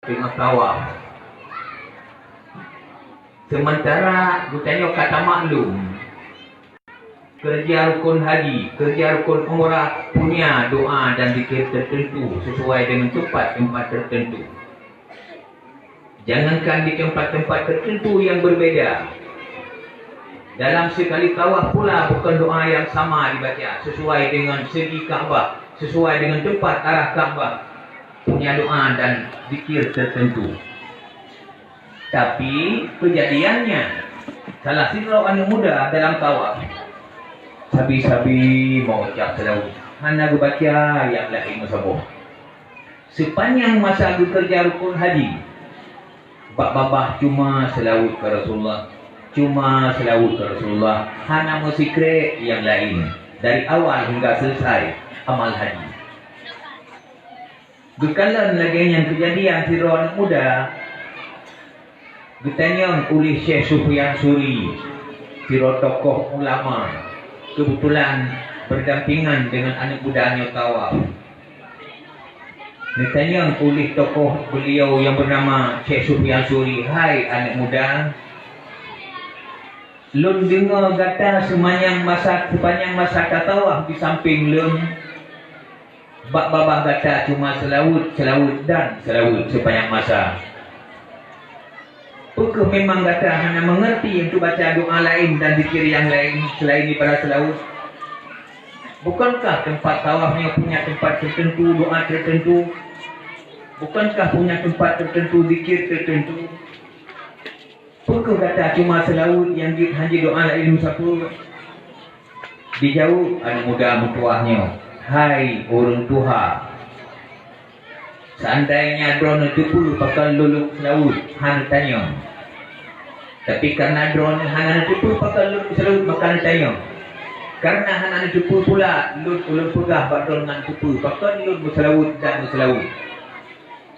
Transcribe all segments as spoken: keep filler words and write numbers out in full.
teungoh tawaf. Seumantara geutanyoe ka tamaklum, keureuja rukon haji, keureuja rukon umrah punya doa dan zikir teuteuntu sisuai deungon teumpat-teumpat teuteuntu. Jangankan di teumpat-teumpat teuteuntu nyang beureubeda, dalam sikali tawaf pula bukon doa nyang sama jibaca sisuai deungon segi Ka'bah, sisuai deungon teumpat arah Ka'bah, punya doa dan zikir teuteuntu. Tapi keujadiannya, salah sidroe aneuk muda dalam tawaf sabi-sabi meuucab seulaweuet, hana geubaca nyang laén meusaboh. Seupanyang masa geukeureuja rukon haji, bak babah cuma seulaweuet keu Rasulullah, cuma seulaweuet keu Rasulullah, hana meusikrek nyang laén dari awal hingga seuleusai amal haji. Geukalon lagée nyan keujadian sidroe aneuk muda, geutanyong ulih Syekh Sufyan Suri, sidroe tokoh ulama, keubeutulan beudampingan deungon aneuk muda nyoe tawaf. Geutanyong ulih tokoh beuliau nyang beunama Syekh Sufyan Suri, "Hai aneuk muda, lôn deungoe gata seumanyang masa, seupanyang masa tatawaf di sampéng lôn." Bak babah gata cuma seulaweuet, seulaweuet dan seulaweuet seupanyang masa. Peu kheueh memang gata hana meungeurti untuk baca doa laén dan zikir nyang laén seulaén daripada seulaweuet? Bukankah teumpat tawaf nyoe punya teumpat teuteuntu, doa teuteuntu? Bukankah punya teumpat teuteuntu, zikir teuteuntu? Peu kheueh gata cuma seulaweuet nyang jeuet hana doa laén meusapeue? Dijaweueb aneuk muda meutuwah nyoe, "Hai ureuëng tuha, seandainya droeneuh teupeue pakon lôn seulaweuet, hana tanyong. Tapi kareuna droeneuh hana neuteupeue pakon lôn seulaweuet, maka neutanyong. Kareuna hana neuteupeue pula, lôn ulôn peugah bak droeneuh hana neuteupeue pakon lôn meuseulaweuet dan meuseulaweuet."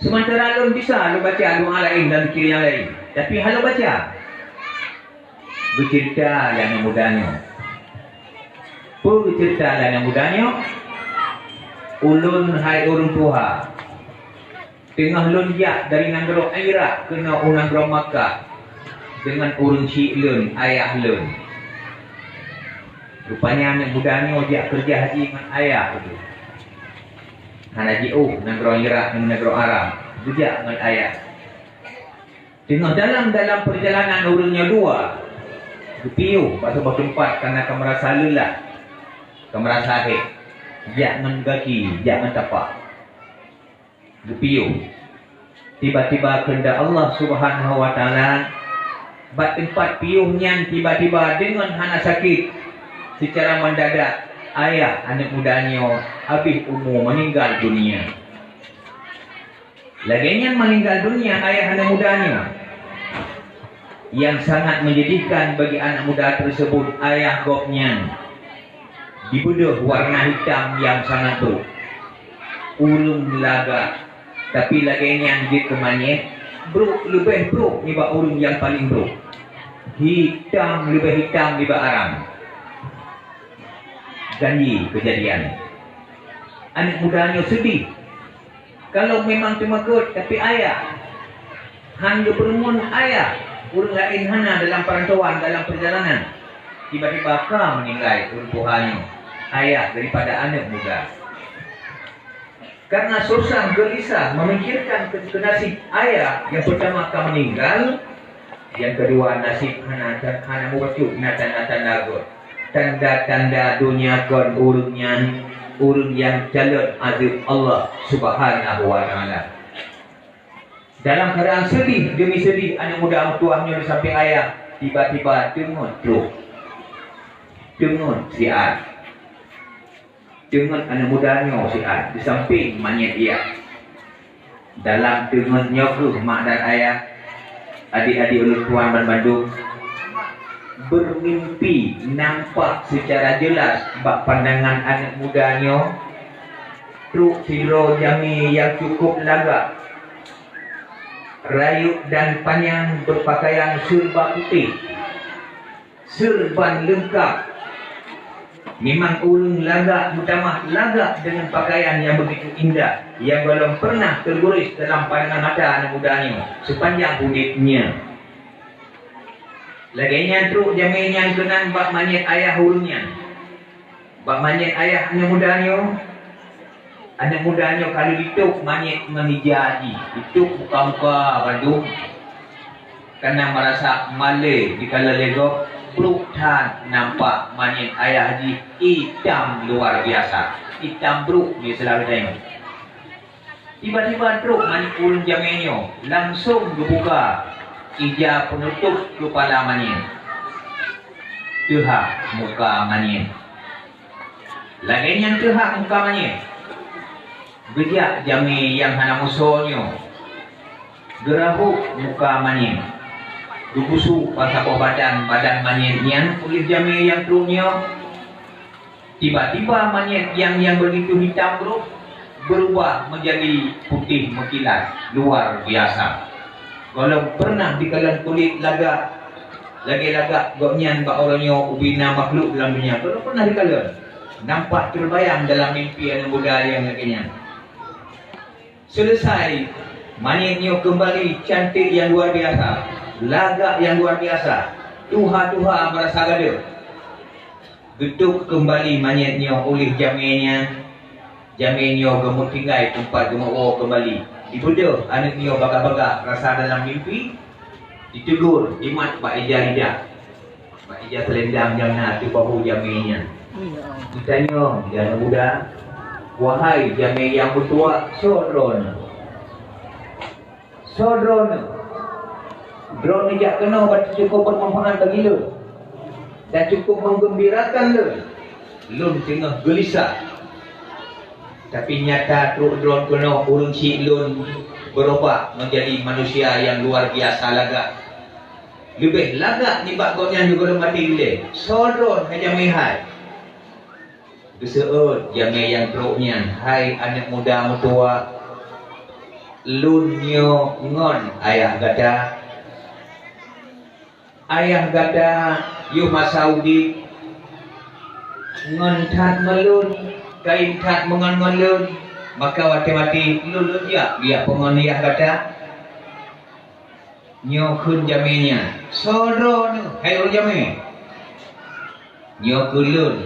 Seumantara lôn bisa lôn baca doa laén dan zikir nyang laén, tapi hana lôn baca. Geuceurita lé aneuk muda nyoe. Peue geuceurita lé aneuk muda nyoe? "Ulôn hai ureuëng tuha, teungoh lôn jak dari nanggroe Irak keunoe u nanggroe Makkah deungon ureuëng syik lôn, ayah lôn." Rupanya aneuk muda nyoe jak keureuja haji ngon ayah geuh. Hana jiôh nanggroe Irak ngon nanggroe Arab, geujak ngon ayah. Teungoh dalam, dalam peurjalanan ureuëng nyoe dua geupiôh bak saboh teumpat kareuna ka meurasa leulah, ka meurasa hék, jak ngon gaki, jak ngon tapak. Geupiôh. Tiba-tiba keundak Allah Subhanahu wa Taala, bak teumpat piôh nyan tiba-tiba deungon hana sakét, seucara mendadak ayah aneuk muda nyoe habéh umu, meuninggal dunia. Lagée nyan meuninggal dunia ayah aneuk muda nyoe. Yang sangat menyedihkan bagi anak muda tersebut, ayah gobnyan dibeudôh warna hitam yang sangat brôk. Ureuëng lagak, tapi lagée nyan jeuet keu manyét, brôk leubeh brôk nibak ureuëng nyang paleng brôk. Hitam leubeh hitam nibak arang. Ganji keujadian. Aneuk muda nyoe seudeh. Kalau memang teumakot, tapi ayah han geupeureumeun ayah, ureuëng laén hana dalam peurantauan, dalam peurjalanan. Tiba-tiba ka meuninggai ureuëng tuha nyoe, ayah daripada aneuk muda. Karena susah geulisah memikirkan ke-, keunasib ayah yang pertama ka meninggal, yang kedua nasib hana, hana meubacut na tanda-tanda göt. Tanda-tanda donya kon ureuëng nyan, ureuëng nyang calon azeueb Allah Subhanahu wa Taala. Dalam keadaan sedih demi sedih, aneuk muda meutuah nyoe di sampéng ayah, tiba-tiba teungeut trok. Teungeut siat. Teungeut aneuk muda nyoe siat di sampéng manyét ayah. Dalam teungeut nyoe kheueh mak dan ayah, adik-adik ulôn tuan banmandum, beumimpi nampak seucara jeulaih bak pandangan aneuk muda nyoe, trok sidroe jamé nyang cukup lagak, rayeuk dan panyang, beupakaian seureuba putéh. Seureuban leungkab. Memang ureuëng lagak meutamah lagak deungon pakaian nyang beugitu indah, nyang gohlom peureunah teuguréh dalam pandangan mata aneuk muda nyoe seupanjang udeb nyan. Lagée nyan trok jamé nyang keunan bak manyét ayah ureuëng nyan. Bak manyét ayah aneuk muda nyoe, aneuk muda nyoe ka lheueh jitôb manyét ngon ija jih, jitôb muka-muka bandum. Kana meurasa malée dikalon lé gob, brok that nampak manyét ayah jih itam luar biasa, itam brok di seulaweuet nyoe. Tiba-tiba trok manyét ureuëng jamé nyoe langsong geubuka ija peunutôb keupala manyét. Teuhah muka manyét. Lagée nyan teuhah muka manyét, geujak jamé nyang hana musoh nyoe, geurahôk muka manyét, geugusu pasaboh badan-badan manyét nyan uléh jamé nyang trok nyoe. Tiba-tiba manyét nyang, nyang begitu hitam brok berubah menjadi putih meukilat luar biasa. Gohlom pernah dikalon kulét lagak, lagée lagak gobnyan bak uroe nyoe ubena makhluk lam dunia. Gohlom pernah dikalon. Nampak terbayang dalam mimpi aneuk muda nyang lagée nyan. Selesai, manyét nyoe kembali cantik yang luar biasa, lagak yang luar biasa, tuha-tuha merasa gadoh. Geutôb keumbali manyét nyoe uléh jamé nyan. Jamé nyoe geumeutinggai teumpat geumeuwoe keumbali. Dibeudôh aneuk nyoe bagah-bagah rasa dalam mimpi. Ditegur, jimat bak ija lidah, bak ija selendang nyang na ateueh bahu jamé nyan. Geutanyong lé aneuk muda, "Wahai jamé nyang meutuwah, soe droeneuh?" Soe droeneuh? Droeneuh jak keunoe bak cukup bermanfaat bagi lôn dan cukup menggembirakan lôn. Lôn teungoh geulisah. Tapi nyata trok droeneuh keunoe ureuëng syiek lôn berubah menjadi manusia yang luar biasa lagak. Leubeh lagak nibak gobnyan nyang gohlom maté ilée. Soe droeneuh hai jamé hai? Geuseuôt jamé nyang trok nyan, "Hai aneuk muda meutuwah, lôn nyoe ngon ayah gata. Ayah gata yoh masa udeb ngon that ngon lôn, kayém that meungon ngon lôn, maka watée maté lôn lôn jak geujak peungon ayah gata." Nyoe kheun jamé nyan, "Soe droeneuh hai ureuëng jamé?" "Nyoe keuh lôn,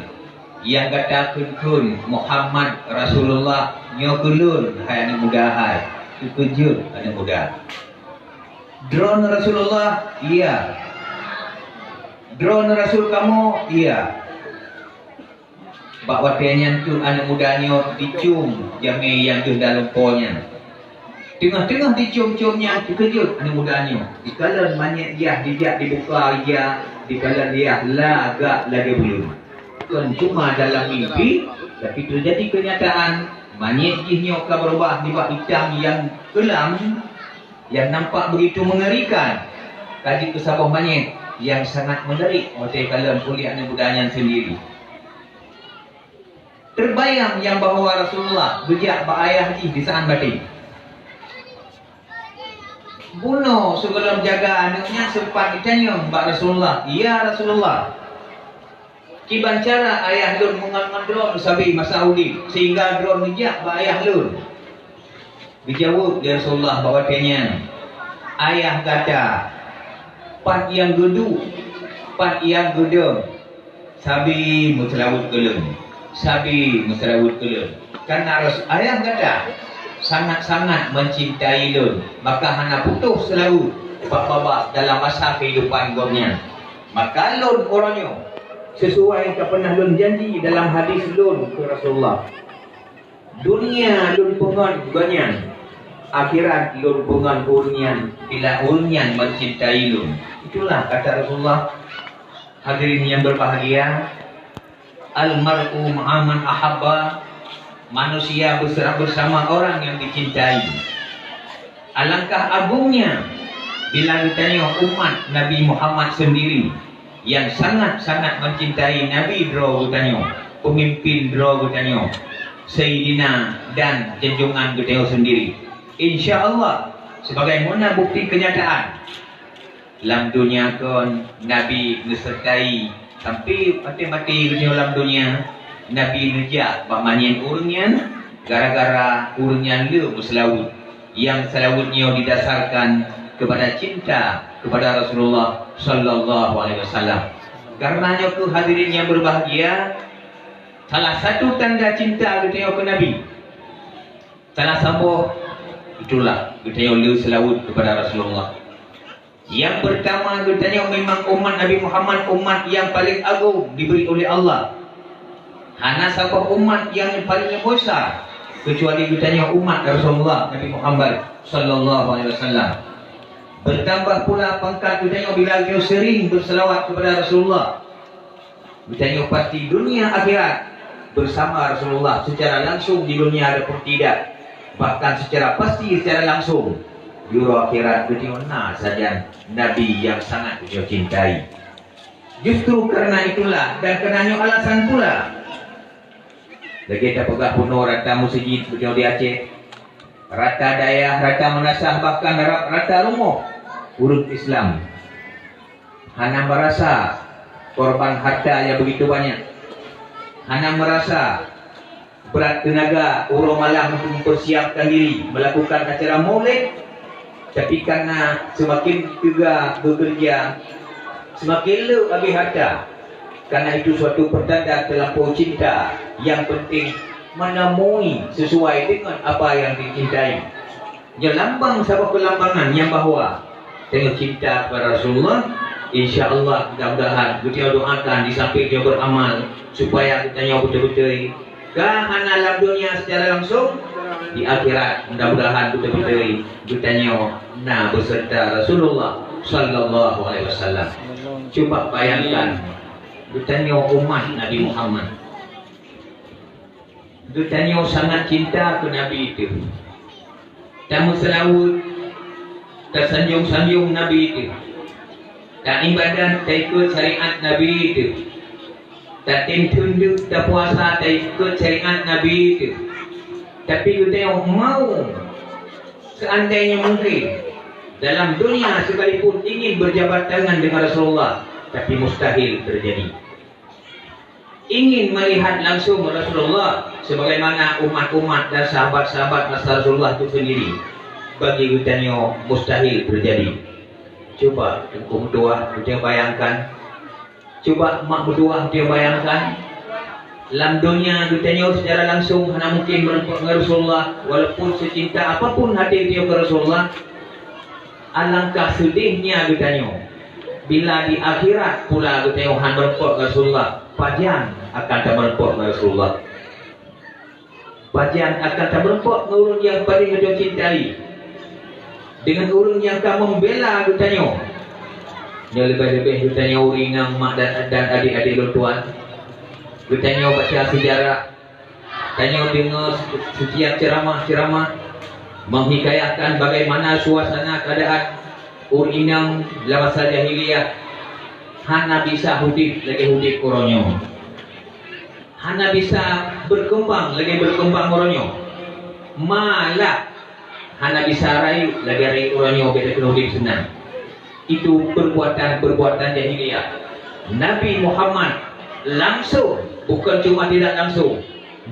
nyang gata kheun-kheun Muhammad Rasulullah, nyoe keuh lôn hai aneuk muda hai." Teukeujot aneuk muda. "Droeneuh Rasulullah?" "Iya." "Droeneuh Rasul kamoe?" "Iya." Bak watée nyan kheueh aneuk muda nyoe jicôm jamé nyang deuh dalam po nyan. Teungoh-teungoh jicôm-côm nyan, teukeujot aneuk muda nyoe. Dikalon manyét jah jijak dibuka ija, dikalon jah lagak lagée buleuen. Kon cuma dalam mimpi, tapi teujadi keunyataan, manyét jih nyoe ka beurubah nibak itam nyang keulam, nyang nampak begitu mengerikan. Ka jeuet keu saboh manyét nyang sangat meunarik watée kalon uléh aneuk muda nyan sendiri. Terbayang nyang bahwa Rasulullah geujak bak ayah jih di saat maté. Bunoe sigohlom jaga aneuk nyan sempat jitanyong bak Rasulullah, "Ya Rasulullah, kiban cara ayah lôn meungon ngon droe sabe masa udeb sehingga droe neujak bak ayah lôn?" Geujaweueb lé Rasulullah bak watée nyan, "Ayah gata, pat nyang geuduek, pat nyang geudong, sabe meuseulaweuet keu lôn, sabe meuseulaweuet keu lôn. Kareuna ras-, ayah gata sangat-sangat mencintai lôn, maka hana putôh seulaweuet bak babah dalam masa keuhidupan gobnyan. Maka lôn uroe nyoe, sesuai ka pernah lôn janji dalam hadis lôn keu Rasulullah." Dunia lôn peungon gobnyan, akhirat lôn peungon ureuëng nyan, bila ureuëng nyan mencintai lôn. Itulah kata Rasulullah. Hadirin yang berbahagia, "Al-mar'u ma'a man ahabba," manusia bersama, bersama orang yang dicintai. Alangkah agungnya bila geutanyoe umat Nabi Muhammad sendiri yang sangat-sangat mencintai Nabi droe geutanyoe, pemimpin droe geutanyoe, Sayyidina dan junjungan geutanyoe sendiri. Insya Allah, sebagaimana bukti kenyataan, lam dunia kon Nabi neusertai sampai maté-maté geutanyoe lam dunia, Nabi neujak bak manyét ureuëng nyan, Gara-gara ureuëng nyang le meuseulaweuet, nyang seulaweuet nyoe didasarkan keupada cinta keupada Rasulullah sallallahu alaihi wasallam. Kareuna nyoe keuh hadirin nyang berbahagia, salah satu tanda cinta geutanyoe keu Nabi, salah saboh itulah geutanyoe le seulaweuet keupada Rasulullah. Nyang peurtama, geutanyoe memang umat Nabi Muhammad, umat nyang paleng agong dibri oleh Allah. Hana saboh umat nyang paleng geusa keucuali geutanyoe umat Rasulullah Nabi Muhammad sallallahu alaihi wasallam. Bertambah pula pangkat geutanyoe bila geutanyoe sering berselawat kepada Rasulullah. Geutanyoe pasti dunia akhirat bersama Rasulullah secara langsung di dunia ataupun tidak, bahkan secara pasti secara langsung di uroe akhirat geutanyoe na sajan Nabi nyang sangat geutanyoe cintai. Justru karena itulah dan karena nyoe alasan pula, lagée tapeugah bunoe rata meuseujid geutanyoe di Aceh, rata dayah, rata meunasah, bahkan ra-, rata rumoh ureuëng Islam hana meurasa korban harta nyang begitu banyak, hana meurasa brat teunaga uroe malam untuk mempersiapkan diri melakukan acara maulid, tapi karena semakin teuga bekerja, semakin le habéh harta. Karena itu suatu pertanda terlampau cinta yang penting menemui sesuai dengan apa yang dicintai. Nyoe lambang saboh keulambangan nyang bahwa tanyoe cinta kepada Rasulullah. Insya Allah, mudah-mudahan geutanyoe doakan di samping nyoe beramal supaya geutanyoe beutôi-beutôi ka hana lam dunia secara langsung, di akhirat mudah-mudahan beutôi-beutôi geutanyoe na beserta Rasulullah sallallahu alaihi wasallam. Cuba bayangkan, geutanyoe umat Nabi Muhammad. Geutanyoe sangat cinta keu Nabi teuh. Tameuseulaweuet, tasanjong-sanjong Nabi teuh. Taibadat, taikot syariat Nabi teuh. Tatem theun deuk, tapuasa, taikot syariat Nabi teuh. Tapi geutanyoe mau, seandainya mungkin, dalam dunia sekalipun ingin berjabat tangan dengan Rasulullah, tapi mustahil terjadi. Ingin melihat langsung Rasulullah sebagaimana umat-umat dan sahabat-sahabat masa Rasulullah itu sendiri, bagi geutanyoe mustahil terjadi. Cuba Teungku meutuah geutanyoe bayangkan, cuba mak meutuah geutanyoe bayangkan, lam dunia geutanyoe secara langsung hana mungkin meureumpok ngon Rasulullah, walaupun secinta apapun hati geutanyoe keu Rasulullah, alangkah seudehnya geutanyoe bila di akhirat pula geutanyoe han meureumpok ngon Rasulullah. Pajan akan tameureumpok ngon Rasulullah? Pajan akan tameureumpok ngon ureuëng nyang paleng geutanyoe cintai, deungon ureuëng nyang ka membela geutanyoe? Nyoe leubeh-leubeh geutanyoe ureuëng inong, mak dan, dan adik-adik lôn tuan. Geutanyoe baca sejarah, tanyoe deungoe setiap ceramah-ceramah menghikayahkan bagaimana suasana keadaan ureuëng inong lam masa jahiliyah, hana bisa udeb lagée udeb uroe nyoe. Hana bisa berkembang lagée berkembang uroe nyoe. Malah hana bisa rayeuk lagée rayeuk uroe nyoe, beda keunoe udeb seunang. Itu perbuatan-perbuatan jahiliyah. Nabi Muhammad langsung, bukan cuma tidak langsung,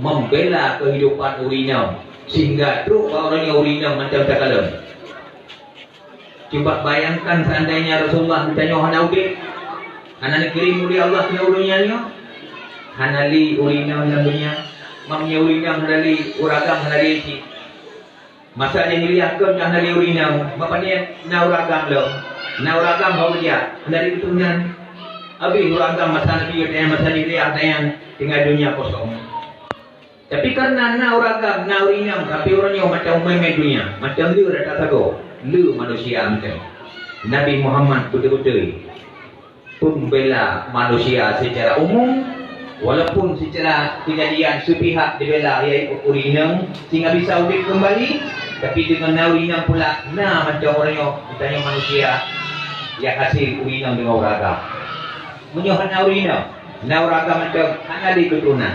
membela kehidupan ureuëng inong, sehingga trok bak uroe nyoe ureuëng inong mantong takalon. Cuba bayangkan seandainya Rasulullah geutanyoe hana udeb, hana neukirém uleh Allah keu ureuëng nyoe, hana le ureuëng inong lam dunia, meunyoe ureuëng inong hana le, ureuëng agam hana le cit. Masa jahiliyah kon hana le ureuëng inong, meupanèk na ureuëng agam lom, na ureuëng agam hana le keturunan. Habéh ureuëng agam masa Nabi, masa jahiliyah, tinggai dunia kosong. Tapi karena na ureuëng agam, na ureuëng inong, tapi uroe nyoe macam umai-umai dunia, macam le rata sagoe, le manusia macam. Nabi Muhammad beutôi-beutôi pembela manusia secara umum, walaupun secara kejadian sepihak dibela, yaitu ureuëng inong sehingga bisa udeb kembali, tapi deungon na ureuëng inong pula na macam uroe nyoe geutanyoe manusia nyang hasil ureuëng inong deungon ureuëng agam. Meunyoe hana ureuëng inong, na ureuëng agam macam hana le keturunan.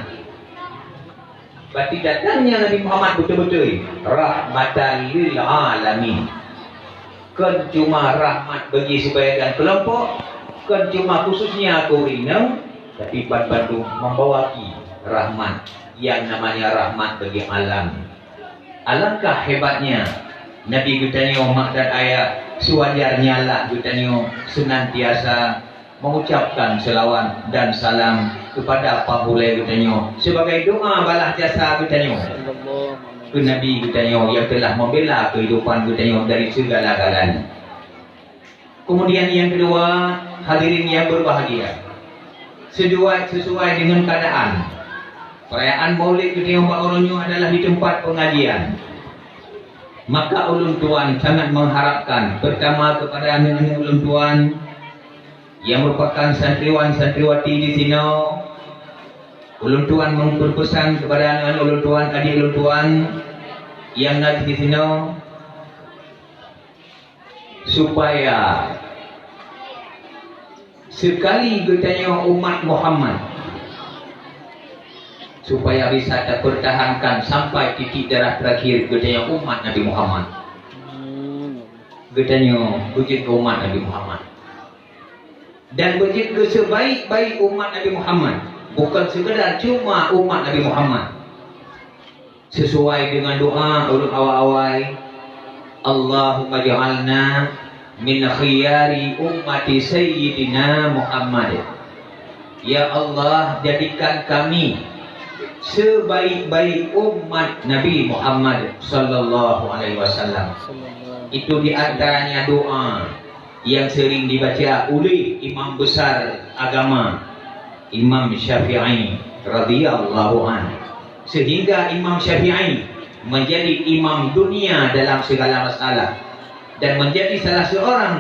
Berarti datangnya Nabi Muhammad beutôi-beutôi rahmatan lil alamin. Kon cuma rahmat bagi sebahagian kelompok, kon cuma khususnya keu ureuëng inong, tapi ban bandum membawaki Rahmat, yang namanya rahmat bagi alam. Alangkah hebatnya Nabi geutanyoe mak dan ayah, sewajarnya lah geutanyoe senantiasa mengucapkan selawat dan salam kepada Pak Bulai geutanyoe sebagai doa balas jasa geutanyoe keu Nabi geutanyoe yang telah membela kehidupan geutanyoe dari segala-galanya. Kemudian yang kedua, hadirin yang berbahagia, sesuai, sesuai dengan keadaan, perayaan Maulid geutanyoe bak uroe nyoe adalah di tempat pengajian. Maka ulôn tuan sangat mengharapkan, pertama kepada aneuk-aneuk ulôn tuan yang merupakan santriwan santriwati di sinoe, ulôn tuan berpesan kepada aneuk-aneuk ulôn tuan, adik ulôn tuan yang na di sinoe, supaya sekali geutanyoe umat Muhammad, supaya bisa tapertahankan sampai titik darah terakhir geutanyoe umat Nabi Muhammad. Geutanyoe beujeuet keu umat Nabi Muhammad. Dan beujeuet keu sebaik-baik umat Nabi Muhammad, bukan sekadar cuma umat Nabi Muhammad. Sesuai dengan doa ulôn awai-awai, "Allahumma ja'alna min khiyari ummati Sayyidina Muhammad." Ya Allah, jadikan kami sebaik-baik umat Nabi Muhammad sallallahu alaihi wasallam. Itu di antaranya doa yang sering dibaca oleh imam besar agama, Imam Syafi'i radhiyallahu anhu. Sehingga Imam Syafi'i menjadi imam dunia dalam segala masalah dan menjadi salah seorang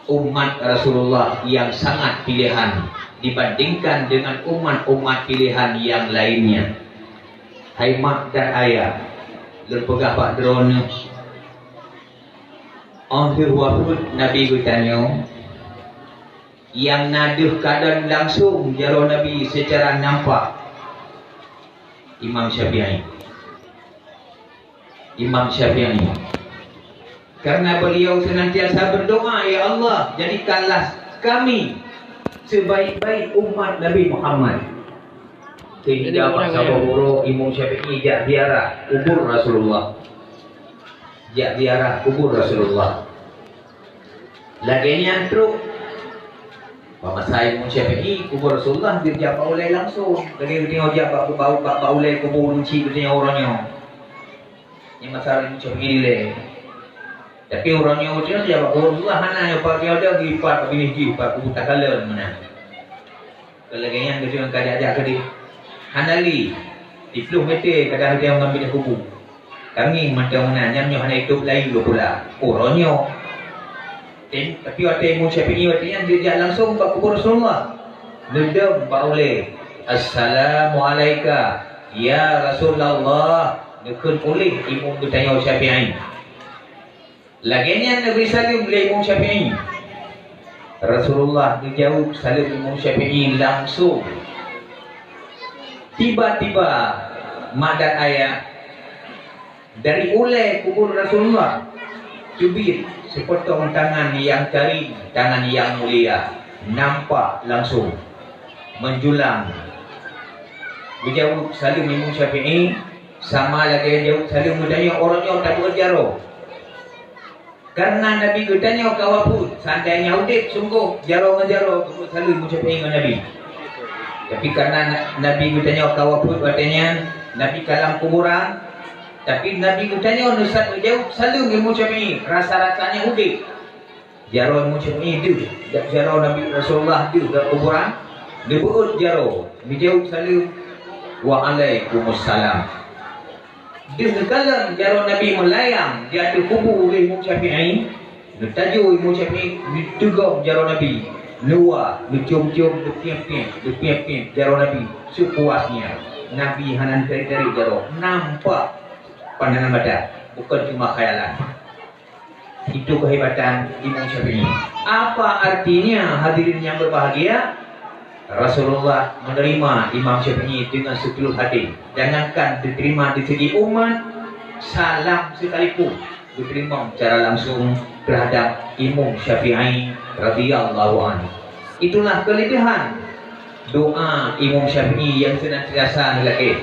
umat Rasulullah yang sangat pilihan dibandingkan dengan umat-umat pilihan yang lainnya. Hai mak dan ayah, lôn peugah bak droeneuh, óh lheueh wafeuet Nabi geutanyoe, nyang na deuh kalon langsong jaroe Nabi seucara nampak, Imam Syafi'i. Imam Syafi'i. Karena beliau senantiasa berdoa, "Ya Allah, jadikanlah kami sebaik-baik umat Nabi Muhammad." Sehingga masa boh uroe Imam Syafi'i jak ziarah kubur Rasulullah. Jak ziarah kubur Rasulullah. Lagèe nyan trok. Bak masa Imam Syafi'i, kubur Rasulullah geujak bak ulèe langsung. Lagèe geutanyoe jak bak, bak, bak, bak ulèe kubur Imam Syafi'i geutanyoe uroe nyoe. Nyang masa Imam Syafi'i dilèe. Tapi uroe nyoe geutanyoe jak bak kubur Rasulullah hana, nyoe pat nyoe dong, ipat binéh jih, pat kubu takalon meunan. Lagèe nyan geutanyoe ka jak-jak keudéh. Hana lé, siplôh meter kadang geutanyoe ngon binéh kubu. Kami mantong meunan, nyan nyoe hana itôp layu lom pula. Uroe nyoe. Tem-, tapi watèe Imam Syafi'i watèe nyan geujak langsung bak kubur Rasulullah. Neudong bak ulèe, "Assalamu alaika, ya Rasulullah," neukheun ulèe Imam geutanyoe Syafi'i. Lagèe nyan neubri saleuem lé Imam Syafi'i. Rasulullah geujaweueb saleuem Imam Syafi'i langsung. Tiba-tiba, mak dan ayah, dari ulèe kubur Rasulullah, teubiet sipotong tangan nyang karim, tangan nyang mulia, nampak langsung, meujulang. Geujaweueb saleuem Imam Syafi'i, sama lagèe jaweueb saleuem geutanyoe uroe nyoe tabeuet jaroe. Karena Nabi geutanyoe ka wafeuet, seandainya udép, sunggoh jaroe ngon jaroe geubeuet saleuem Imam Syafi'i ngon Nabi. Tapi karena Na-, Nabi geutanyoe ka wafeuet watèe nyan, Nabi ka lam kuburan, tapi Nabi geutanyoe neusat geujaweueb saleuem Imam Syafi'i, rasa-rasanya udép. Jaroe Imam Syafi'i deuh, jaroe Nabi Rasulullah deuh lam kuburan, neubeuet jaroe, neujaweueb saleuem, "Waalaikumsalam." Deuh neukalon jaroe Nabi meulayang di ateueh kubu ulèe Imam Syafi'i, neutajo Imam Syafi'i, neuteugom jaroe Nabi, neuwa, neuciom-ciom, neupiep-piep, neupiep-piep jaroe Nabi seupuasnya. Nabi hana neutarék-tarék jaroe, nampak pandangan mata, bukan cuma khayalan. Itu kehebatan Imam Syafi'i. Apa artinya, hadirin yang berbahagia? Rasulullah menerima Imam Syafi'i dengan sepenuh hati. Jangankan diterima di segi umat, salam sekalipun diterima secara langsung terhadap Imam Syafi'i radhiyallahu anhu. Itulah kelebihan Doa Imam Syafi'i nyang seunantiasa lakée,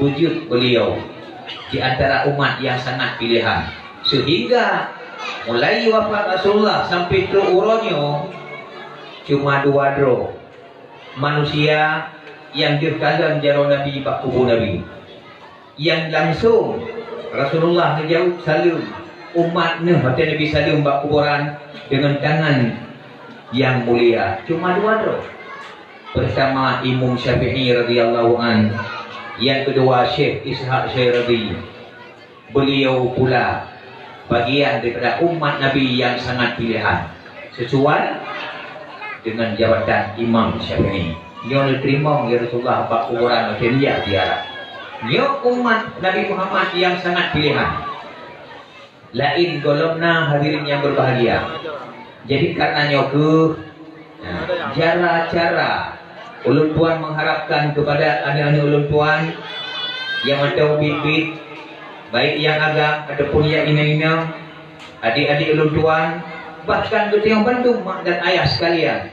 beujeuet beuliau di antara umat nyang sangat piléhan, seuhingga mulai wafat Rasulullah sampai trok uroe nyoe cuma dua droe manusia nyang deuh kalon jaroe Nabi bak kubu Nabi. Nyang langsong Rasulullah neujaweueb saleuem umat neuh watée Nabi saleuem bak kuboran deungon tangan nyang mulia, cuma dua droe. Peurtama Imam Syafi'i radhiyallahu an, nyang keudua Syekh Ishaq Syarazi. Beuliau pula bagian daripada umat Nabi nyang sangat piléhan, sesuai deungon jabatan Imam Syafi'i. Nyoe neuteurimong lé Rasulullah bak kuboran watée neujak ziarah. Nyoe umat Nabi Muhammad nyang sangat piléhan. Laén gohlom na, hadirin nyang berbahagia. Jadi karena nyoe kheueh, nah, cara-cara ulôn tuan mengharapkan kepada aneuk-aneuk ulôn tuan nyang mantong ubit-ubit, baik nyang agam ataupun nyang inong-inong, adik-adik ulôn tuan, bahkan geutanyoe bandum mak dan ayah sekalian,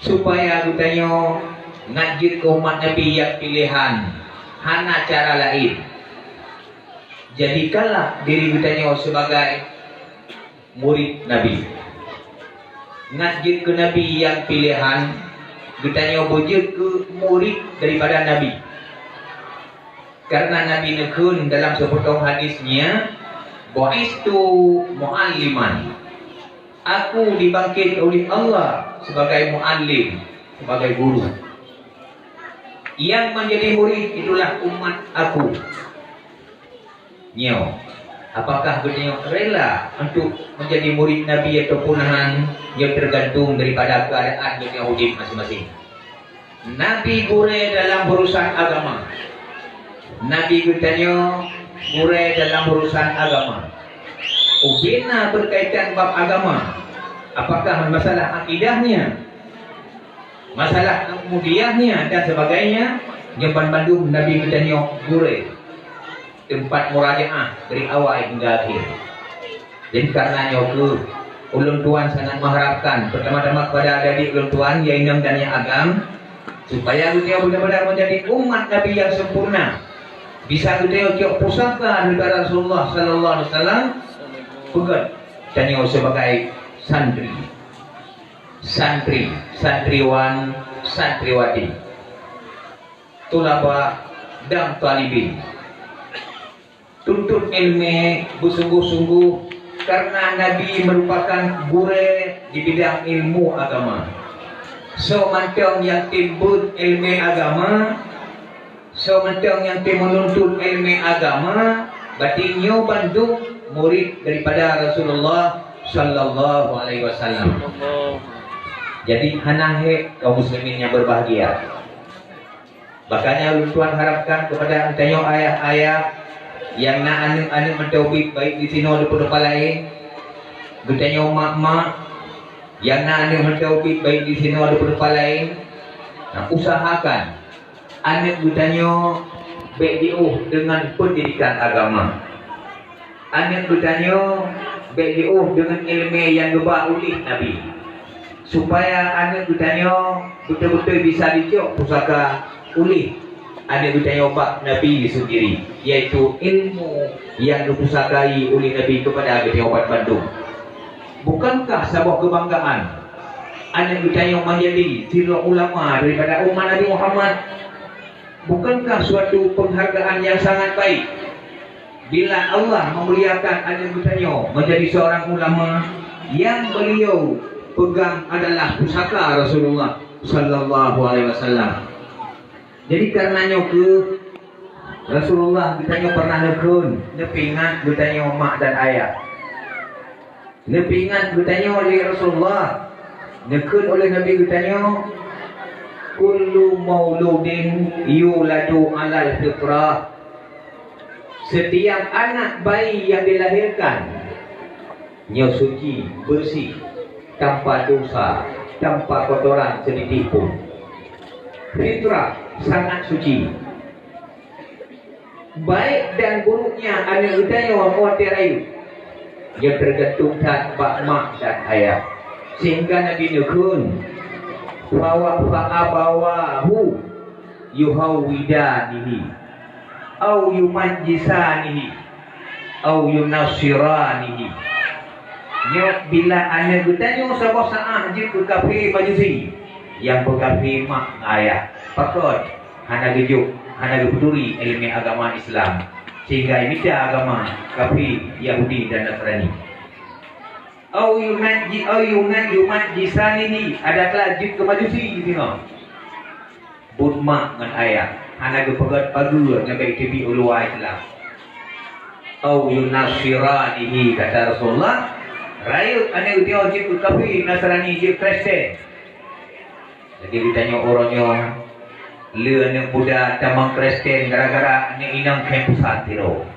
supaya geutanyoe ngat jeuet keu umat Nabi nyang piléhan, hana cara laén. Jadikanlah diri geutanyoe sebagai murid Nabi. Ngat jeuet keu Nabi nyang piléhan, geutanyoe beujeuet keu murid daripada Nabi. Karena Nabi neukheun dalam sipeutong hadis nyan, "Bu'istu mu'alliman." Aku dibangkit oleh Allah sebagai muallim, sebagai guru. Yang menjadi murid itulah umat aku. Nyoe, apakah geutanyoe rela untuk menjadi murid Nabi ataupun hana? Nyoe tergantung daripada keadaan geutanyoe udeb masing-masing. Nabi gurée dalam urusan agama. Nabi geutanyoe gurée dalam urusan agama. Ubena berkaitan bab agama. Apakah masalah akidahnya, masalah mudiahnya dan sebagainya, nyoe banmandum Nabi geutanyoe gurée. Teumpat murajaah dari awai hingga akhé. Jadi karena nyoe kheueh, ulôn tuan sangat mengharapkan, pertama-tama kepada adik-adik ulôn tuan, nyang inong dan nyang agam, supaya geutanyoe benar-benar menjadi umat Nabi yang sempurna. Bisa geutanyoe cok pusaka daripada Rasulullah sallallahu alaihi wasallam, peugét tanyoe sebagai santri. Santri, santriwan, santriwati. Tulaba dan talibin. Tuntut ilmu beusungguh-sungguh karena Nabi merupakan gurée di bidang ilmu agama. Soe mantong nyang tem beuet ilmu agama, soe mantong nyang tem meununtut ilmu agama, berarti nyoe bandum murid daripada Rasulullah sallallahu alaihi wasallam. Jadi hana hék kaum muslimin yang berbahagia. Makanya ulôn tuan harapkan kepada geutanyoe ayah-ayah nyang na aneuk-aneuk mantong ubit baik di sinoe di peuteumpat laén, geutanyoe mak-mak nyang na aneuk mantong ubit baik di sinoe di peuteumpat laén, nah, usahakan aneuk geutanyoe bék jiôh deungon pendidikan agama. Aneuk geutanyoe bék jiôh deungon iéleumé nyang geuba ulih Nabi, supaya aneuk geutanyoe beutôi-beutôi bisa jicok pusaka ulih aneuk geutanyoe bak Nabi sendiri, yaitu ilmu nyang geupusakai ulih Nabi keupada geutanyoe bandum. Bukankah saboh keubanggaan aneuk geutanyoe manjadi sidroe ulama daripada umat Nabi Muhammad? Bukankah suatu penghargaan yang sangat baik bila Allah memuliakan aneuk geutanyoe menjadi seorang ulama yang beliau pegang adalah pusaka Rasulullah sallallahu alaihi wasallam? Jadi karena nyoe kheueh Rasulullah geutanyoe pernah neukheun, neupeuingat geutanyoe mak dan ayah. Neupeuingat geutanyoe lé Rasulullah, neukheun oleh Nabi geutanyoe, "Kullu mauludin yuladu alal fitrah." Setiap anak bayi yang dilahirkan, nyoe suci, bersih, tanpa dosa, tanpa kotoran setitik pun. Fitrah sangat suci. Baik dan buruknya aneuk geutanyoe watée rayeuk, nyoe teugantung that bak mak dan ayah. Sehingga Nabi neukheun, Fa abawahu yuhawwidanihi, au yumajjisanihi, au yunassiranihi. Nyoe bila aneuk geutanyoe saboh saát jeuet keu kafé Majusi, nyang peukafé mak ngon ayah. Pakon? Hana geujok, hana geupeuturi iéleumé agama Islam, sehingga imita agama kafé, Yahudi dan Nasrani. Au yumajji-, au yumajjisanihi, adalah jeuet keu Majusi singoh. Buet mak ngon ayah hana geupeugét pageue nyang bék teubiet u luwa Islam. Au yunassiranihi, kata Rasulullah, rayeuk aneuk geutanyoe jeuet keu kafé, Nasrani, jeuet Kristen. Jadi geutanyoe uroe nyoe, le aneuk muda tamong Kristen gara-gara aneuk inong khém pusat sidroe.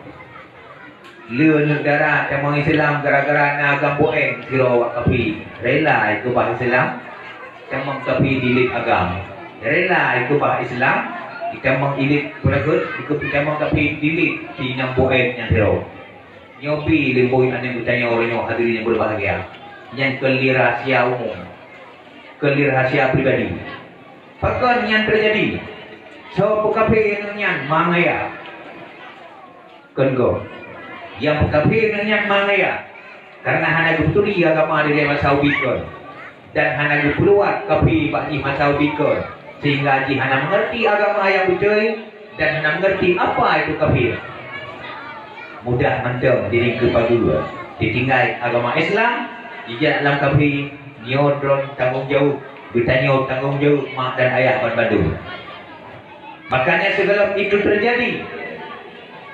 Le aneuk dara tamong Islam gara-gara na agam boh ém sidroe awak kafé. Rela ikeubah Islam, tamong kafé dilét agam. Rela ikeubah Islam, itamong ilét peureugeut, ikeu-, itamong kafé dilét si inong boh ém nyan sidroe. Nyoe pih leumboi aneuk geutanyoe uroe nyoe, hadirin nyang berbahagia. Nyan kon lé rahasia umum, kon lé rahasia pribadi. Pakon nyan teujadi? Soe peukafé aneuk nyan? Mak ngon ayah. Kon gob. Nyang peukafé aneuk nyan mak ngon ayah, kareuna hana geupeuturi agama dilèe masa ubit kon, dan hana geupeuluwat kafé bak jih masa ubit kon, sehingga jih hana meungerti agama nyang beutôi dan hana meungerti apa itu kafir. Mudah mantong jidong keu pageue, jitinggai agama Islam, jijak lam kafé. Nyoe droe tanggong jaweueb, geutanyoe tanggong jaweueb mak dan ayah banmandum. Makanya sebelum itu terjadi,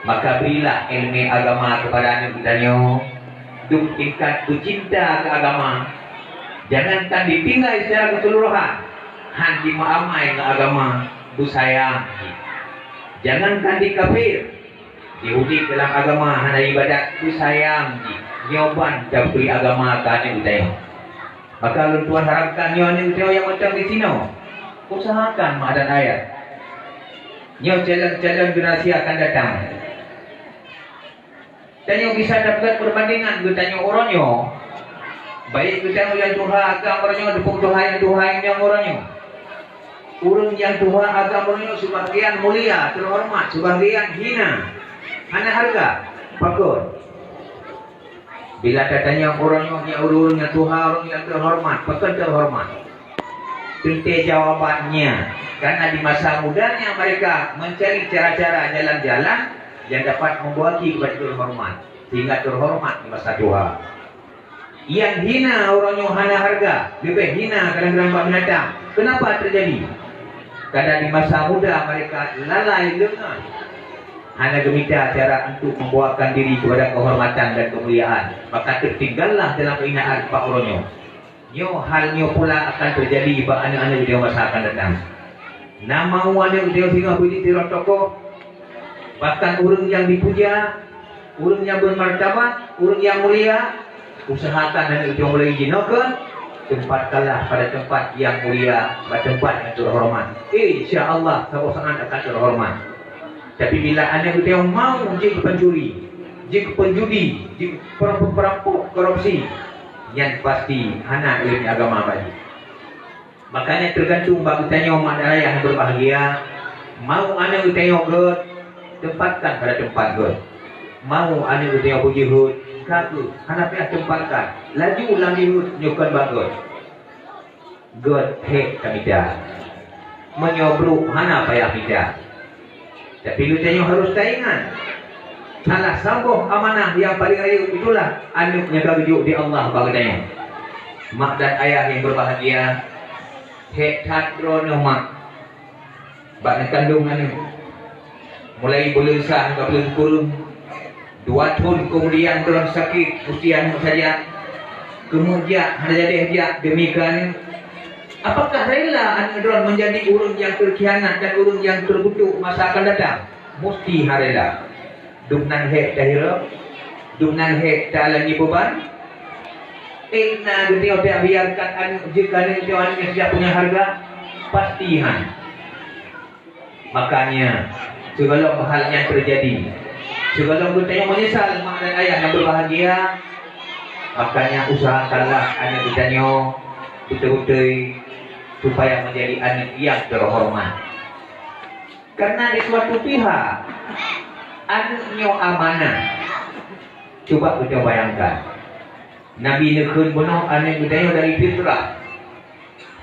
maka berilah ilmu agama kepada aneuk geutanyoe, dum tingkat beucinta keu agama. Jangankan ditinggai secara keseluruhan, han jimeuamai ngon agama, beusayang jih. Jangankan di kafir, di udeb dalam agama hana ibadat, beusayang jih. Nyoe ban tabri agama keu aneuk geutanyoe. Maka lôn tuan harapkan nyoe aneuk geutanyoe nyang mantong disinoe, usahakan mak dan ayah. Nyoe calon-calon generasi akan datang. Tanyoe bisa dapat perbandingan geutanyoe uroe nyoe, baik geutanyoe nyang tuha agam uroe nyoe, teupeu tuha nyang tuha nyang uroe nyoe. Ureuëng nyang tuha agam uroe nyoe sebahagian mulia, teuhoreumat, sebahagian hina, hana hareuga. Pakon? Bila tatanyong uroe nyoe, nyan ureuëng nyang tuha, ureuëng nyang teuhoreumat, pakon teuhoreumat? Teuntée jawabannya, karena di masa mudanya mereka mencari cara-cara, jalan-jalan yang dapat membawa kepada teuhoreumat, sehingga teuhoreumat di masa tuha. Nyang hina uroe nyoe hana hareuga, leubeh hina kadang-kadang bak binatang. Kenapa terjadi? Karena di masa muda mereka lalai leungah, hana geumita cara untuk membawakan diri kepada kehormatan dan kemuliaan, maka tertinggallah dalam kehinaan bak uroe nyoe. Nyoe hal nyoe pula akan terjadi bak aneuk-aneuk di masa akan datang. Na mau aneuk di singoh beujitirot tokoh, bahkan ureuëng nyang dipuja, ureuëng nyang bermartabat, ureuëng nyang mulia, usahakan aneuk di mulai jinoe keu teumpat kalah pada teumpat nyang mulia, bak teumpat nyang teuhoreumat. Insya Allah, saboh saát akan teuhoreumat. Tapi bila aneuk geutanyoe mau jeuet keu pancuri, jeuet keu peujudi, jeuet keu perampok-perampok, korupsi, nyan pasti hana iéleumé agama bak jih. Makanya tergantung bak geutanyoe mak dan ayah yang berbahagia, mau aneuk geutanyoe gét, tempatkan pada tempat gét. Mau aneuk geutanyoe beujeuhet, ka gét, hana payah tempatkan. Laju lam jeuhet nyoe kon bak gét. Gét hék tamita. Meunyoe brok hana payah mita. Tapi geutanyoe harôh taingat, salah saboh amanah nyang paleng rayeuk itulah aneuk nyang ka geujok di Allah bak geutanyoe. Mak dan ayah nyang berbahagia, hék that droeneuh mak bak neukandong aneuk. Mulai buleuen sa hingga buleuen sikureueng, dua thon keumudian droen sakét usia aneuk sajan, keumeung jak hana jadeh jak deumi keu aneuk. Apakah rela aneuk droen meunjadi ureuëng nyang teukhianat dan ureuëng nyang teukutuk masa akan datang? Musti han rela. Dum nan hék tahireuem, dum nan hék taalami beuban. Ék na geutanyoe biarkan aneuk jeuet keu aneuk nyoe aneuk nyang sijak punya hareuga? Pasti han. Makanya, sigohlom hal nyan teujadi, sigohlom geutanyoe meunyeusal mak dan ayah nyang berbahagia, makanya usahakanlah aneuk geutanyoe beutôi-beutôi supaya menjadi aneuk nyang terhormat. Karena di suatu pihak, aneuk nyoe amanah. Cuba kita bayangkan, Nabi neukheun bunoe aneuk geutanyoe dari fitrah.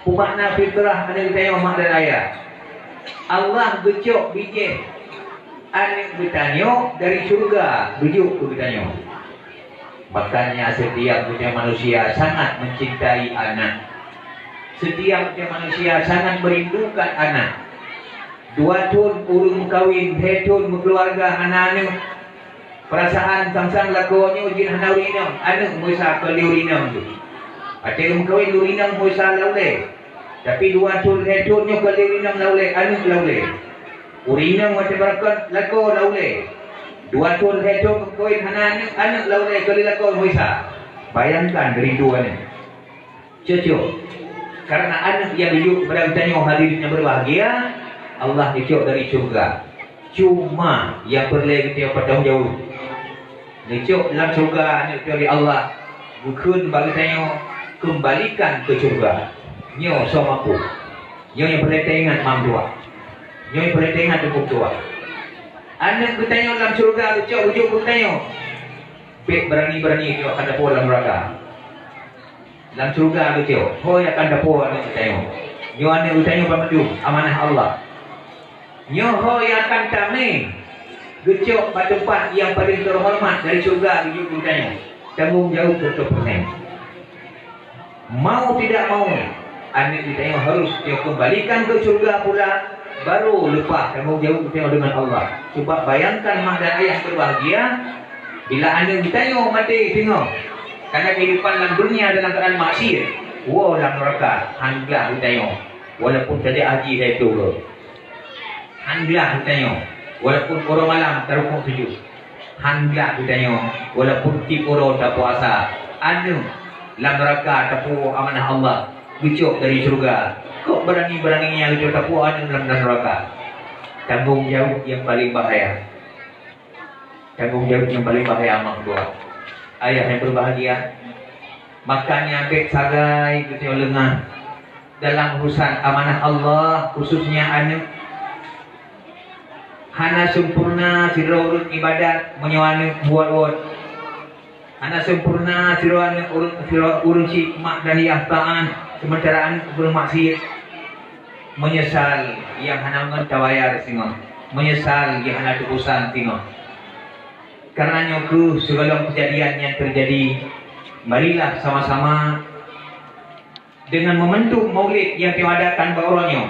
Peue makna fitrah aneuk geutanyoe mak dan ayah? Allah geucok bijéh aneuk geutanyoe dari syurga geujok keu geutanyoe. Makanya setiap geutanyoe manusia sangat mencintai anak. Setiap geutanyoe manusia sangat merindukan anak. Dua thon ureuëng meukawen, lhée thon meukeuluwarga hana aneuk. Peurasaan sang-sang lakoe nyoe jeuet hana ureuëng inong, aneuk meusa kon lé ureuëng inong tu. Watée meukawen ureuëng inong meusa lam ulée. Tapi dua thon lhée thon nyoe kon lé ureuëng inong lam ulée, aneuk lam ulée. Ureuëng inong watée beurangkat lakoe lam ulée. Dua thon lhée thon meukawen hana aneuk, aneuk lam ulée kon lé lakoe meusa. Bayangkan rindu aneuk. Cocok. Karena aneuk nyang geuyue keupada geutanyoe hadirin nyang berbahagia, Allah geucok dari syurga. Cuma nyang peureulée geutanyoe peutanggung jaweueb. Geucok lam syurga aneuk geutanyoe lé Allah, geukheun bak geutanyoe, kembalikan ke syurga. Nyoe soe mampu. Nyoe nyang peureulée taingat mak tuha. Nyoe nyang peureulée taingat teungku tuha. Aneuk geutanyoe lam syurga geucok geujok keu geutanyoe. Bék beurani-beurani geutanyoe akan tapuwoe lam nuraka. Lam syurga geutanyoe, ho nyang akan tapuwoe aneuk geutanyoe. Nyoe aneuk geutanyoe banmandum amanah Allah. Nyoe ho nyang akan tamé geucok bak teumpat nyang paleng teuhoreumat dari syurga geujok keu geutanyoe. Tanggong jaweueb seratus persen. Mau tidak mau, aneuk geutanyoe harus geutanyoe kembalikan ke syurga pula, baru leupah tanggong jaweueb geutanyoe deungon Allah. Cuba bayangkan mak dan ayah berbahagia, bila aneuk geutanyoe maté singoh, karena kehidupan lam dunia dalam keadaan maksiat, woe lam nuraka, hán glah geutanyoe, walaupun tajak haji hai tuha. Hán glah geutanyoe, walaupun uroe malam tarukuk sujud. Hán glah geutanyoe, walaupun tiep uroe tapuasa. Aneuk lam nuraka tapuwoe amanah Allah, geucok dari syurga. Kok beurani-beurani nyan geutanyoe tapuwoe aneuk lam, lam nuraka? Tanggong jaweueb nyang paleng bahaya. Tanggong jaweueb nyang paleng bahaya mak tuha. Ayah nyang berbahagia, makanya bék sagai geutanyoe leungah dalam urusan amanah Allah, khususnya aneuk. Hana sempurna sidroe ureuëng ibadat meunyoe aneuk buet-buet. Hana sempurna sidroe aneuk ureuëng, sidroe ureuëng cit mak dan yah taát, sementara aneuk bermaksiat. Meunyeusal nyang hana ngon tabayar singoh. Meunyeusal nyang hana teupesan singoh. Karena nyoe kheueh sigohlom kejadian nyang terjadi, marilah sama-sama dengan momentum Maulid nyang teuadakan bak uroe nyoe,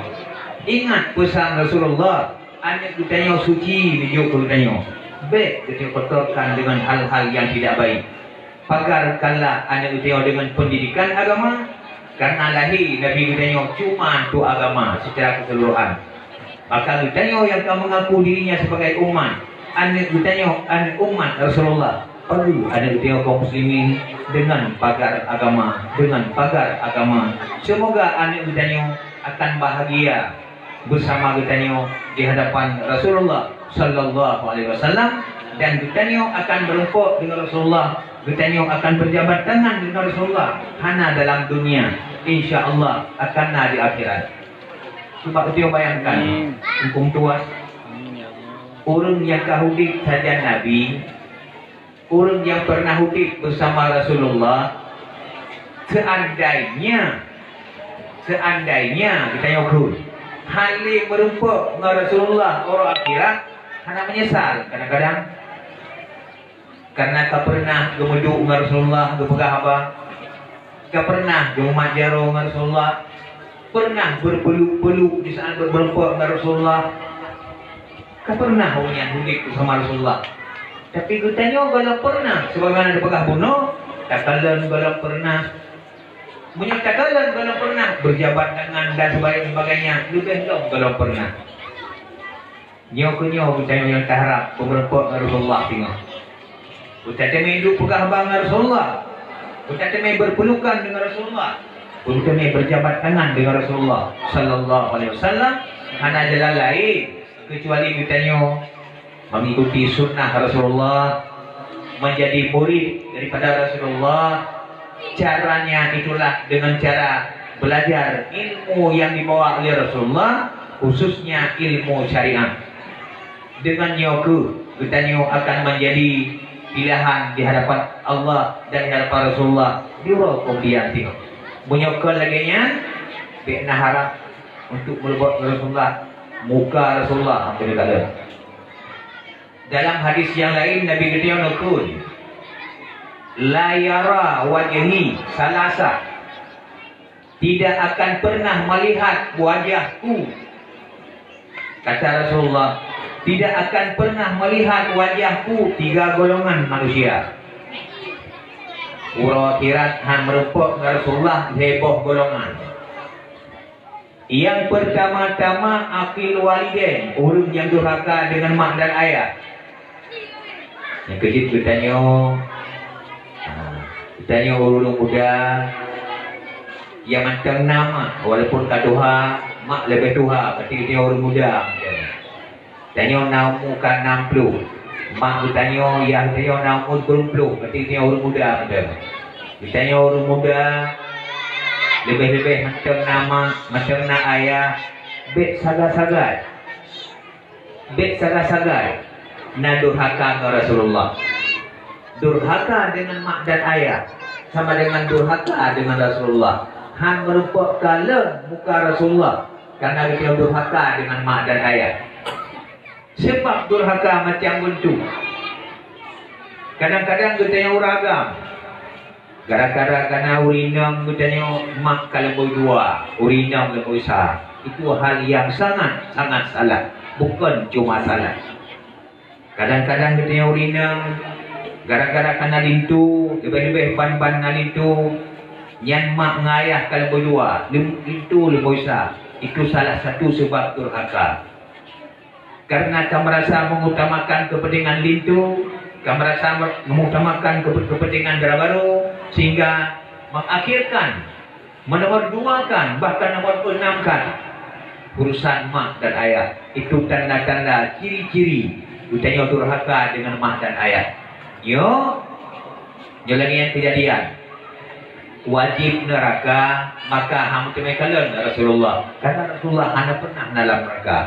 ingat pesan Rasulullah, aneuk geutanyoe suci neujok keu geutanyoe. Bék geutanyoe kotorkan dengan hal-hal yang tidak baik. Pagarkanlah aneuk geutanyoe dengan pendidikan agama, karena lahé Nabi geutanyoe cuma untuk agama secara keseluruhan. Maka geutanyoe nyang ka mengaku dirinya sebagai umat, aneuk geutanyoe aneuk umat Rasulullah, perlu aneuk geutanyoe kaum muslimin dengan pagar agama, dengan pagar agama. Semoga aneuk geutanyoe akan bahagia bersama geutanyoe di hadapan Rasulullah sallallahu alaihi wasallam, dan geutanyoe akan meureumpok dengan Rasulullah, geutanyoe akan berjabat tangan dengan Rasulullah, hana dalam dunia, insya Allah akan na di akhirat. Cuba geutanyoe bayangkan, Amin. Hukum tuan, Amin, ya Allah. Ureuëng nyang ka udeb sajan Nabi, ureuëng nyang pernah udeb bersama Rasulullah, seandainya, seandainya geutanyoe kheueh hana lé meureumpok ngon Rasulullah uroe akhirat, hana meunyeusal kadang-kadang. Karena ka pernah geumeuduek ngon Rasulullah geupeugah haba, ka pernah geumeumat jaroe ngon Rasulullah, pernah beurpeuluk-peuluk di saat beureumpok ngon Rasulullah, ka pernah awaknyan udeb beusama Rasulullah. Tapi geutanyoe gohlom pernah, sebagaimana geupeugah bunoe, takalon gohlom pernah. Meunyoe takalon gohlom pernah, beurjabat tangan dan sebagainya, leubeh lom gohlom pernah. Nyoe keuh nyoe geutanyoe nyang taharab beumeureumpok ngon Rasulullah singoh. Beutateumé duek peugah haba ngon Rasulullah, beutateumé beurpeulukan deungon Rasulullah, beutateumé beurjabat tangan deungon Rasulullah sallallahu alaihi wasallam. Hana jalan laén keucuali geutanyoe mengikuti sunnah Rasulullah, menjadi murid daripada Rasulullah. Caranya itulah dengan cara Belajar ilmu yang dibawa oleh Rasulullah, khususnya ilmu syariat. Dengan nyoe kheueh geutanyoe akan menjadi pilihan di hadapan Allah dan di hadapan Rasulullah di uroe kemudian teuh. Meunyoe kon lagée nyan, bék na harap untuk meuleubat Rasulullah, muka Rasulullah, alhamdulillah. Dalam hadis yang lain, Nabi geutanyoe neukheun, "La yara wajhi salasa." Tidak akan pernah melihat wajahku. Kata Rasulullah, "Tidak akan pernah melihat wajahku tiga golongan manusia." Uroe akhirat han meureumpok ngon Rasulullah lhée boh golongan. Yang pertama-tama, akil walidain, ureuëng nyang durhaka dengan mak dan ayah. Nyang keujeuet geutanyoe, ha, geutanyoe ureuëng muda, nyang mantong na mak, walaupun ka tuha, mak leubeh tuha, berarti geutanyoe ureuëng muda. Geutanyoe na umu ka nam ploh, mak geutanyoe, yah geutanyoe na umu sikureueng ploh, berarti geutanyoe ureuëng muda mantong. Geutanyoe ureuëng muda, leubeh-leubeh mantong na mak, mantong na ayah, bék sagai-sagai. Bék sagai-sagai na durhaka ngon Rasulullah. Durhaka dengan mak dan ayah sama dengan durhaka dengan Rasulullah. Han meureumpok kalon muka Rasulullah karena geutanyoe durhaka dengan mak dan ayah. Sebab durhaka macam guntu. Kadang-kadang geutanyoe ureuëng agam. Gara-gara kana ureuëng inong geutanyoe mak ka leubeh dua, ureuëng inong leubeh sa. Itu hal yang sangat-sangat salah, bukan cuma salah. Kadang-kadang geutanyoe ureuëng inong gara-gara kana linto, leubeh-leubeh ban-ban na linto, nyan mak ngon ayah ka leubeh dua, lin-, linto leubeh sa. Itu salah satu sebab durhaka. Karena ka merasa mengutamakan kepentingan linto, ka merasa mengutamakan kepe-, kepentingan dara barô, sehingga mengakhirkan, menomor duakan, bahkan nomor enamkan urusan mak dan ayah. Itu tanda-tanda ciri-ciri geutanyoe durhaka dengan mak dan ayah. Nyoe, nyoe lagée nyang kejadian. Wajib neuraka, maka han meuteumé kalon Rasulullah. Karena Rasulullah hana pernah na lam neuraka.